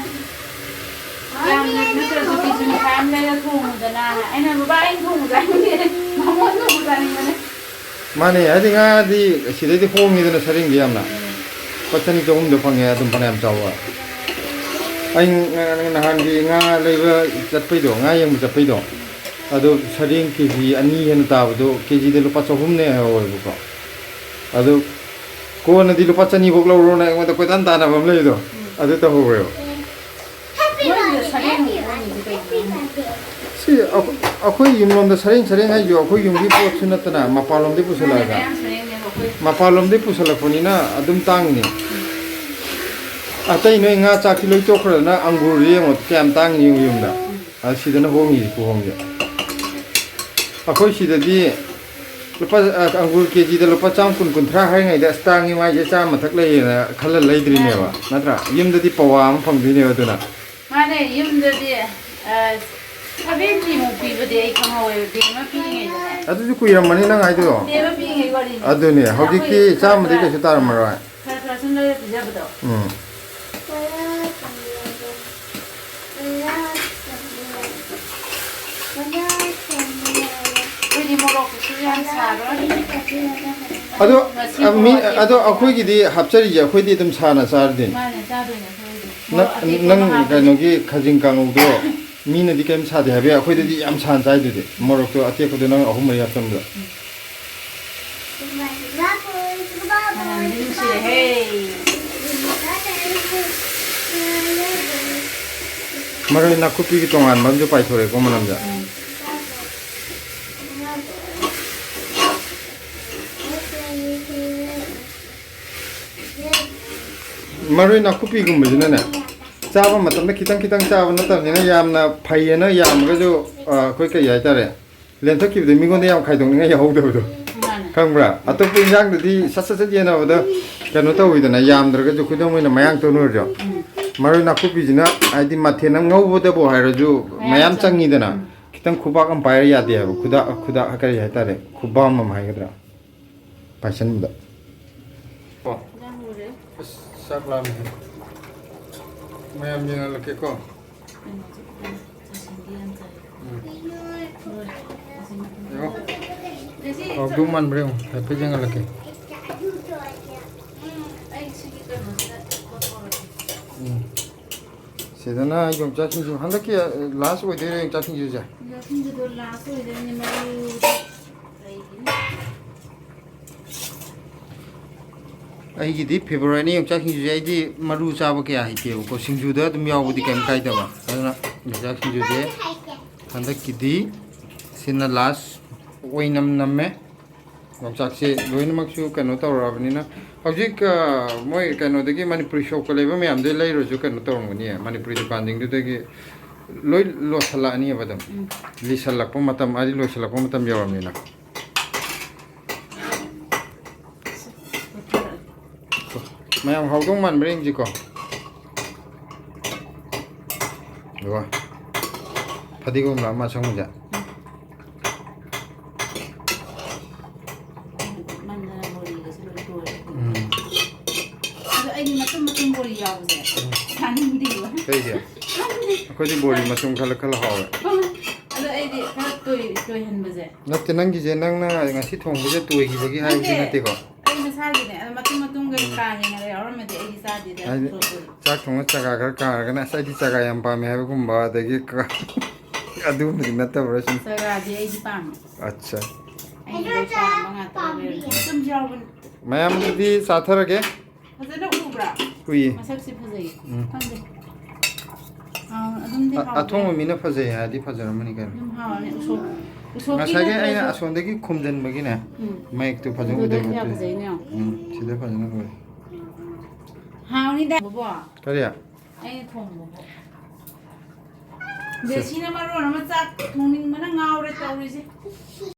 ꯌꯥꯝꯅ ꯅꯠꯇ꯭ꯔꯁꯨ ꯀꯦꯖꯤ ꯃꯈꯥꯏ ꯑꯃ ꯂꯩꯔ ꯊꯣꯡꯉꯨꯗꯅ꯫ ꯑꯩꯅ, "ꯕꯕꯥ, ꯑꯩꯅ ꯊꯣꯡꯕ ꯆꯥꯅꯤꯡꯗꯦ, ꯃꯃꯣꯟ ꯊꯣꯡꯕ ꯆꯥꯅꯤꯡꯕꯅꯦ"꯫ ꯃꯥꯅꯦ, ꯍꯥꯏꯗꯤ ꯉꯥꯗꯤ ꯁꯤꯗꯩꯗꯤ ꯍꯣꯡꯉꯤꯗꯅ ꯁꯔꯦꯡꯗꯤ ꯌꯥꯝꯅ꯫ ꯂꯨꯄꯥ ꯆꯅꯤ ꯆꯍꯨꯝꯗ ꯐꯪꯉꯦ ꯑꯗꯨꯝ ꯐꯅꯌꯥꯝ ꯆꯥꯎꯕ꯫ ꯑꯩ ꯉ-, ꯅꯍꯥꯟꯒꯤ ꯉꯥ ꯂꯩꯕ ꯆꯠꯄꯩꯗꯣ, ꯉꯥ ꯌꯦꯡꯕ ꯆꯠꯄꯩꯗꯣ, ꯑꯗꯣ ꯁꯔꯦꯡ ꯀꯦ ꯖꯤ ꯑꯅꯤ ꯍꯦꯟꯅ ꯇꯥꯕꯗꯣ ꯀꯦ ꯖꯤꯗ ꯂꯨꯄꯥ ꯆꯍꯨꯝꯅꯦ ꯍꯥꯏꯍꯧꯋꯦꯕꯀꯣ꯫ ꯑꯗꯨ ꯀꯣꯟꯅꯗꯤ ꯂꯨꯄꯥ ꯆꯅꯤ ꯐꯧ ꯂꯧꯔꯣꯅ ꯑꯩꯉꯣꯟꯗ ꯀꯣꯏꯇꯥꯟ ꯇꯥꯟꯅꯕ ꯑꯃ ꯂꯩꯕꯗꯣ, ꯑꯗꯨ ꯇꯧꯍꯧꯋꯦꯕ꯫ ꯃꯣꯏꯒꯤꯗ ꯁꯔꯦꯡ ꯑꯣꯜꯂꯤꯁꯦ ꯀꯩꯒꯤꯅꯣ? ꯁꯤ ꯑꯩꯈꯣꯏ, ꯑꯩꯈꯣꯏ ꯌꯨꯝꯂꯣꯝꯗ ꯁꯔꯦꯡ, ꯁꯔꯦꯡ ꯍꯥꯏꯁꯦ ꯑꯩꯈꯣꯏ ꯌꯨꯝꯒꯤ ꯄꯣꯠꯁꯨ ꯅꯠꯇꯅ ꯃꯄꯥꯟꯂꯣꯝꯗꯒꯤ ꯃꯥꯅꯦ, ꯄꯨꯁꯜꯂꯛꯑꯒ, ꯃꯌꯥꯡ ꯁꯔꯦꯡꯅꯦꯕ ꯑꯩꯈꯣꯏ꯫ ꯃꯄꯥꯟꯂꯣꯝꯗꯒꯤ ꯄꯨꯁꯜꯂꯛꯄꯅꯤꯅ ꯑꯗꯨꯝ ꯇꯥꯡꯉꯤꯅꯦ꯫ ꯑꯇꯩ ꯅꯣꯏ ꯉꯥ ꯆꯥꯛꯇꯤ ꯂꯣꯏ ꯇꯣꯛꯈ꯭ꯔꯗꯅ ꯑꯪꯒꯨꯔꯁꯦ ꯌꯦꯡꯉꯣ ꯀꯌꯥꯝ ꯇꯥꯡꯉꯤ ꯌꯨꯝ ꯌꯨꯝꯗ꯫ ꯑ, ꯁꯤꯗꯅ ꯍꯣꯡꯉꯤꯁꯤ ꯈꯨꯍꯣꯡꯁꯦ꯫ ꯑꯩꯈꯣꯏ ꯁꯤꯗꯗꯤ ꯂꯨꯄꯥ, ꯑ, ꯑꯪꯒꯨꯔ ꯀꯦ ꯖꯤꯗ ꯂꯨꯄꯥ ꯆꯥꯝ ꯀꯨꯟ, ꯀꯨꯟꯊ꯭ꯔꯥ ꯍꯥꯏꯔꯤꯉꯩꯗ ꯑꯁ ꯇꯥꯡꯉꯤ ꯃꯥꯏꯁꯦ ꯆꯥꯝ ꯃꯊꯛ ꯂꯩꯌꯦꯅ ꯈꯜꯂ ꯂꯩꯗ꯭ꯔꯤꯅꯦꯕ, ꯅꯠꯇ꯭ꯔꯥ? ꯌꯨꯝꯗꯗꯤ ꯄꯋꯥ ꯑꯃ ꯐꯪꯗꯣꯏꯅꯦꯕ ꯑꯗꯨꯅ꯫ ꯃꯥꯅꯦ, ꯌꯨꯝꯗꯗꯤ, ꯑ, ꯁꯚꯦꯟꯇꯤꯃꯨꯛ ꯄꯤꯕꯗꯤ ꯑꯩ ꯈꯪꯍꯧꯋꯦꯕ, ꯕꯦꯝꯃ ꯄꯤꯛꯏꯉꯩꯗꯅꯦ꯫ ꯑꯗꯨꯁꯨ ꯀꯨꯏꯔꯝꯃꯅꯤ ꯅꯪ ꯍꯥꯏꯗꯣ꯫ ꯕꯦꯝꯃ ꯄꯤꯛꯏꯉꯩ ꯋꯥꯔꯤꯅꯤ꯫ ꯑꯗꯨꯅꯦ, ꯍꯧꯖꯤꯛꯇꯤ ꯑꯩꯈꯣꯏ ꯈꯔ ꯆꯥꯝꯃꯗꯤ ꯈꯔ, ꯀꯩꯁꯨ ꯇꯥꯔꯝꯃꯔꯣꯏ꯫ ꯈꯔ ꯈꯔ ꯁꯨꯝ ꯂꯩꯔ ꯄꯤꯖꯕꯗꯣ꯫ ꯎꯝ꯫ ꯑꯩꯈꯣꯏꯗꯤ ꯃꯣꯔꯣꯛꯇꯨꯁꯨ ꯌꯥꯝ ꯁꯥꯔꯣꯏ꯫ ꯑꯗꯣ ꯉꯁꯤ ꯑ, ꯃꯤ ꯃꯣꯔꯣꯛ ꯑꯇꯦꯛꯄ ꯑꯗꯣ ꯑꯩꯈꯣꯏꯒꯤꯗꯤ ꯍꯥꯞꯆꯔꯤꯁꯦ ꯑꯩꯈꯣꯏꯗꯤ ꯑꯗꯨꯝ ꯁꯥꯅ ꯆꯥꯔꯗꯣꯏꯅꯤ꯫ ꯃꯥꯅꯦ, ꯆꯥꯗꯣꯏꯅꯦ ꯑꯩꯈꯣꯏꯗꯤ꯫ ꯃꯣꯔꯣꯛ ꯅ-, ꯑꯇꯦꯛꯄ ꯅꯪ ꯑꯃ ꯍꯥꯞꯄꯅꯤ꯫ ꯀꯩꯅꯣꯒꯤ ꯈꯥꯖꯤꯡ ꯀꯥꯡꯉꯧꯗꯣ ꯃꯤꯅꯗꯤ ꯀꯩꯝ ꯁꯥꯗꯦ ꯍꯥꯏꯕ ꯌꯥꯏ, ꯑꯩꯈꯣꯏꯗꯗꯤ ꯌꯥꯝ ꯁꯥꯅ ꯆꯥꯏꯗꯨꯗꯤ ꯃꯣꯔꯣꯛꯇꯣ ꯑꯇꯦꯛꯄꯗꯣ ꯅꯪ ꯑꯍꯨꯝ ꯃꯔꯤ ꯍꯥꯞꯆꯟꯕꯗꯣ꯫ ꯃꯅꯝꯗꯤ ꯅꯨꯡꯁꯤꯔꯦꯍꯦ꯫ ꯃꯔꯣꯏ ꯅꯥꯀꯨꯞꯄꯤꯒꯤ ꯇꯣꯉꯥꯟꯕ ꯑꯃꯁꯨ ꯄꯥꯏꯊꯣꯔꯛꯑꯦꯀꯣ ꯃꯅꯝꯁꯦ꯫ ꯎꯝ꯫ ꯃꯔꯣꯏ ꯅꯥꯀꯨꯞꯄꯤꯒꯨꯝꯕꯁꯤꯅꯅꯦ, ꯆꯥꯕ ꯃꯇꯝꯗ ꯈꯤꯇꯪ ꯈꯤꯇꯪ ꯆꯥꯕ ꯅꯠꯇꯕꯅꯤꯅ, ꯌꯥꯝꯅ ꯐꯩꯌꯦꯅ ꯌꯥꯝꯃꯒꯁꯨ, ꯑ, ꯑꯩꯈꯣꯏ ꯀꯩ ꯍꯥꯏꯇꯥꯔꯦ, ꯂꯦꯟꯊꯣꯛꯈꯤꯕꯗ ꯃꯤꯉꯣꯟꯗ ꯌꯥꯝ ꯈꯥꯏꯗꯣꯛꯅꯤꯡꯉꯥꯏ ꯌꯥꯎꯍꯧꯗꯕꯗꯣ꯫ ꯃꯥꯅꯦ꯫ ꯈꯪꯕ꯭ꯔꯥ? ꯑꯇꯣꯞꯄ ꯏꯟꯖꯥꯡꯗꯗꯤ ꯁꯠ ꯁꯠ ꯁꯠ ꯌꯦꯟꯅꯕꯗ ꯀꯩꯅꯣ ꯇꯧꯋꯤꯗꯅ, ꯌꯥꯝꯗ꯭ꯔꯒꯁꯨ, ꯈꯨꯗꯝ ꯑꯣꯏꯅ ꯃꯌꯥꯡ ꯇꯣꯟ ꯑꯣꯏꯔꯁꯨ, ꯎꯝ꯫ ꯃꯔꯣꯏ ꯅꯥꯀꯨꯞꯄꯤꯁꯤꯅ ꯍꯥꯏꯗꯤ ꯃꯊꯦꯜ ꯑꯃ ꯉꯧꯕꯗꯕꯨ ꯍꯥꯏꯔꯁꯨ ꯃꯌꯥꯝ ꯃꯌꯥꯝ ꯆꯪꯉꯤ꯫ ꯆꯪꯉꯤꯗꯅ, ꯎꯝ꯫ ꯈꯤꯇꯪ ꯈꯨꯕꯥꯛ ꯑꯃ ꯄꯥꯏꯔ ꯌꯥꯗꯦ ꯍꯥꯏꯕ, ꯈꯨꯗꯥꯛ, ꯈꯨꯗꯥꯛ ꯀꯔꯤ ꯍꯥꯏꯇꯥꯔꯦ, ꯈꯨꯕꯥꯝ ꯑꯃ ꯍꯥꯏꯒꯗ꯭ꯔꯥ, ꯄꯥꯏꯁꯟꯕꯗ꯫ ꯀꯣ꯫ ꯌꯥꯝ ꯃꯨꯔꯦ꯫ ꯑꯁ, ꯆꯥꯛ ꯂꯥꯝꯃꯦ꯫ ꯃꯌꯥꯝ ꯌꯦꯡꯍꯜꯂꯛꯀꯦꯀꯣ꯫ ꯎꯝ꯫ ꯌꯦꯡꯉꯣ꯫ ꯍꯥꯎꯗꯧ ꯃꯥꯟꯕ꯭ꯔꯥ ꯌꯦꯡꯉꯣ꯫ ꯍꯥꯏꯐꯦꯠ ꯌꯦꯡꯍꯜꯂꯛꯀꯦ꯫ ꯎꯝ꯫ ꯁꯤꯗꯅ ꯌꯣꯡꯆꯥꯛ ꯁꯤꯡꯖꯨ꯫ ꯍꯟꯗꯛꯀꯤ, ꯑ, ꯂꯥꯁ ꯑꯣꯏꯗꯣꯏꯔꯥ ꯌꯣꯡꯆꯥꯛ ꯁꯤꯡꯖꯨꯁꯦ? ꯌꯣꯡꯆꯥꯛ ꯁꯤꯡꯖꯨꯗꯣ ꯂꯥꯁ ꯑꯣꯏꯗꯣꯏꯅꯦ, ꯃꯔꯨꯗꯣ ꯂꯩꯒꯤꯅꯤ꯫ ꯑꯩꯒꯤꯗꯤ ꯐꯦꯚꯣꯔꯥꯏꯠꯅꯤ ꯌꯣꯡꯆꯥꯛ ꯁꯤꯡꯖꯨꯁꯦ꯫ ꯑꯩꯗꯤ ꯃꯔꯨ ꯆꯥꯕ ꯀꯌꯥ ꯍꯩꯇꯦꯕꯀꯣ꯫ ꯁꯤꯡꯖꯨꯗ ꯑꯗꯨꯝ ꯌꯥꯎꯕꯗꯤ ꯀꯩꯝ ꯀꯥꯏꯗꯕ꯫ ꯑꯗꯨꯅ ꯌꯣꯡꯆꯥꯛ ꯁꯤꯡꯖꯨꯁꯦ ꯍꯟꯗꯛꯀꯤꯗꯤ ꯁꯤꯅ ꯂꯥꯁ ꯑꯣꯏꯅꯝ ꯅꯝꯃꯦ꯫ ꯌꯣꯡꯆꯥꯛꯁꯦ ꯂꯣꯏꯅꯃꯛꯁꯨ ꯀꯩꯅꯣ ꯇꯧꯔꯛꯑꯕꯅꯤꯅ ꯍꯧꯖꯤꯛ, ꯑ, ꯃꯣꯏ ꯀꯩꯅꯣꯗꯒꯤ ꯃꯅꯤꯄꯨꯔꯤ ꯁꯣꯞꯀ ꯂꯩꯕ ꯃꯌꯥꯝꯗꯩ ꯂꯩꯔꯨꯔꯁꯨ ꯀꯩꯅꯣ ꯇꯧꯔꯝꯒꯅꯤꯌꯦ꯫ ꯃꯅꯤꯄꯨꯔꯤ ꯗꯨꯀꯥꯟꯁꯤꯡꯗꯨꯗꯒꯤ ꯂꯣꯏ ꯂꯣꯏꯁꯤꯜꯂꯛꯑꯅꯤꯕ ꯑꯗꯨꯝ꯫ ꯎꯝ꯫ ꯂꯤꯁꯜꯂꯛꯄ ꯃꯇꯝ ꯍꯥꯏꯗꯤ ꯂꯣꯏꯁꯤꯜꯂꯛꯄ ꯃꯇꯝ ꯌꯧꯔꯝꯅꯤꯅ꯫ ꯃꯌꯥꯝ ꯍꯥꯎꯗꯧ ꯃꯥꯟꯕ꯭ꯔꯥ ꯌꯦꯡꯁꯤꯀꯣ꯫ ꯑꯗꯨꯒ ꯐꯗꯤꯒꯣꯝꯂ ꯑꯃ ꯑꯁꯪꯕꯁꯦ꯫ ꯃꯟꯗꯅ ꯕꯣꯔꯤꯒꯁꯦ ꯂꯣꯏ ꯇꯣꯏꯔꯦ꯫ ꯎꯝ꯫ ꯑꯗꯣ ꯑꯩꯗꯤ ꯃꯇꯨꯝ ꯃꯇꯨꯝ ꯕꯣꯔꯤ ꯌꯥꯎꯕꯁꯦ ꯎꯝ꯫ ꯆꯥꯅꯤꯡꯗꯦꯕ꯫ ꯀꯩꯒꯤ? ꯈꯪꯗꯦ꯫ ꯑꯩꯈꯣꯏꯗꯤ ꯕꯣꯔꯤ ꯃꯇꯨꯝ ꯈꯜꯂ ꯈꯜꯂ ꯍꯥꯎꯋꯦ꯫ ꯑꯗꯣ ꯑꯩꯗꯤ ꯈꯔ ꯇꯣꯏ-, ꯇꯣꯏꯍꯟꯕꯁꯦ꯫ ꯅꯠꯇꯦ, ꯅꯪꯒꯤꯁꯦ ꯅꯪꯅ ꯉꯁꯤ ꯊꯣꯡꯕꯁꯦ ꯇꯣꯏꯈꯤꯕꯒꯤ ꯍꯥꯏꯕꯗꯤ ꯅꯠꯇꯦ꯫ ꯅꯠꯇꯦꯀꯣ? ꯑꯩ ꯃꯁꯥꯒꯤꯅꯦ꯫ ꯑꯗꯣ ꯃꯇꯨꯝ ꯃꯇꯨꯝꯒ ꯎꯝ꯫ ꯀꯥ ꯍꯦꯟꯅꯒ ꯌꯥꯎꯔꯝꯃꯗꯤ ꯑꯩꯗꯤ ꯆꯥꯗꯦꯗ꯫ ꯍꯥꯏꯗꯤ ꯁꯣꯠꯄꯗꯤ꯫ ꯆꯥꯛ ꯊꯣꯡꯕ ꯆꯒꯥ ꯈꯔ ꯀꯥꯔꯒꯅ "ꯑꯁ ꯑꯩꯗꯤ ꯆꯒꯥ ꯌꯥꯝ ꯄꯥꯝꯃꯦ" ꯍꯥꯏꯕꯒꯨꯝꯕ, ꯑꯗꯒꯤ ꯀ-, ꯑꯗꯨꯒꯨꯝꯕꯗꯤ ꯅꯠꯇꯕ꯭ꯔꯥ ꯁꯤꯅꯤ? ꯆꯒꯥꯗꯤ ꯑꯩꯗꯤ ꯄꯥꯝꯃꯦ꯫ ꯑꯠꯆꯥ꯫ ꯑꯩꯗꯤ ꯂꯣꯏ ꯄꯥꯝꯕ ꯉꯥꯛꯇ ꯑꯣꯏꯕꯅꯤꯅ꯫ ꯃꯇꯨꯝꯁꯨ ꯌꯥꯎꯕꯅꯤ꯫ ꯃꯌꯥꯝꯗꯤ ꯆꯥꯊꯔꯒꯦ꯫ ꯐꯖꯅ ꯎꯕ꯭ꯔꯥ? ꯎꯏꯌꯦ꯫ ꯃꯁꯛꯁꯦ ꯐꯖꯩꯌꯦ꯫ ꯎꯝ꯫ ꯈꯪꯗꯦ꯫ ꯑꯥ, ꯑꯗꯨꯝꯗꯤ ꯑ-, ꯍꯥꯎꯗꯦ꯫ ꯑꯊꯣꯡꯕ ꯃꯤꯅ ꯐꯖꯩ ꯍꯥꯏꯔꯗꯤ ꯐꯖꯔꯝꯃꯅꯤ ꯀꯩꯅꯣ꯫ ꯑꯗꯨꯝ ꯍꯥꯎꯔꯅꯤ꯫ ꯎꯁꯣꯞ, ꯎꯁꯣꯞꯀꯤ ꯉꯁꯥꯏꯒꯤ ꯑꯩꯅ ꯅꯠꯇ꯭ꯔꯁꯨ꯫ ꯑꯁꯣꯝꯗꯒꯤ ꯈꯨꯝꯖꯤꯟꯕꯒꯤꯅꯦ, ꯎꯝ꯫ ꯃꯌꯦꯛꯇꯨ ꯐꯖꯅ ꯑꯗꯨꯗ ꯎꯗꯕ ꯀꯌꯥ ꯑꯗꯨꯏ꯫ ꯐꯖꯩꯅꯣ ꯌꯦꯡꯉꯣ꯫ ꯎꯝ, ꯁꯤꯗ ꯐꯖꯅ ꯎꯔꯦ꯫ ꯍꯥꯎꯅꯤꯗ, ꯕꯣꯕꯣ꯫ ꯀꯔꯤ? ꯑꯩꯅ ꯊꯣꯡꯕꯕꯨ꯫ ꯁꯦ꯫ ꯖꯦꯁꯤꯅ ꯃꯔꯣꯟ ꯑꯃ ꯆꯥꯛ ꯊꯣꯡꯅꯤꯡꯕꯅ ꯉꯥꯎꯔꯦ ꯇꯧꯔꯤꯁꯦ꯫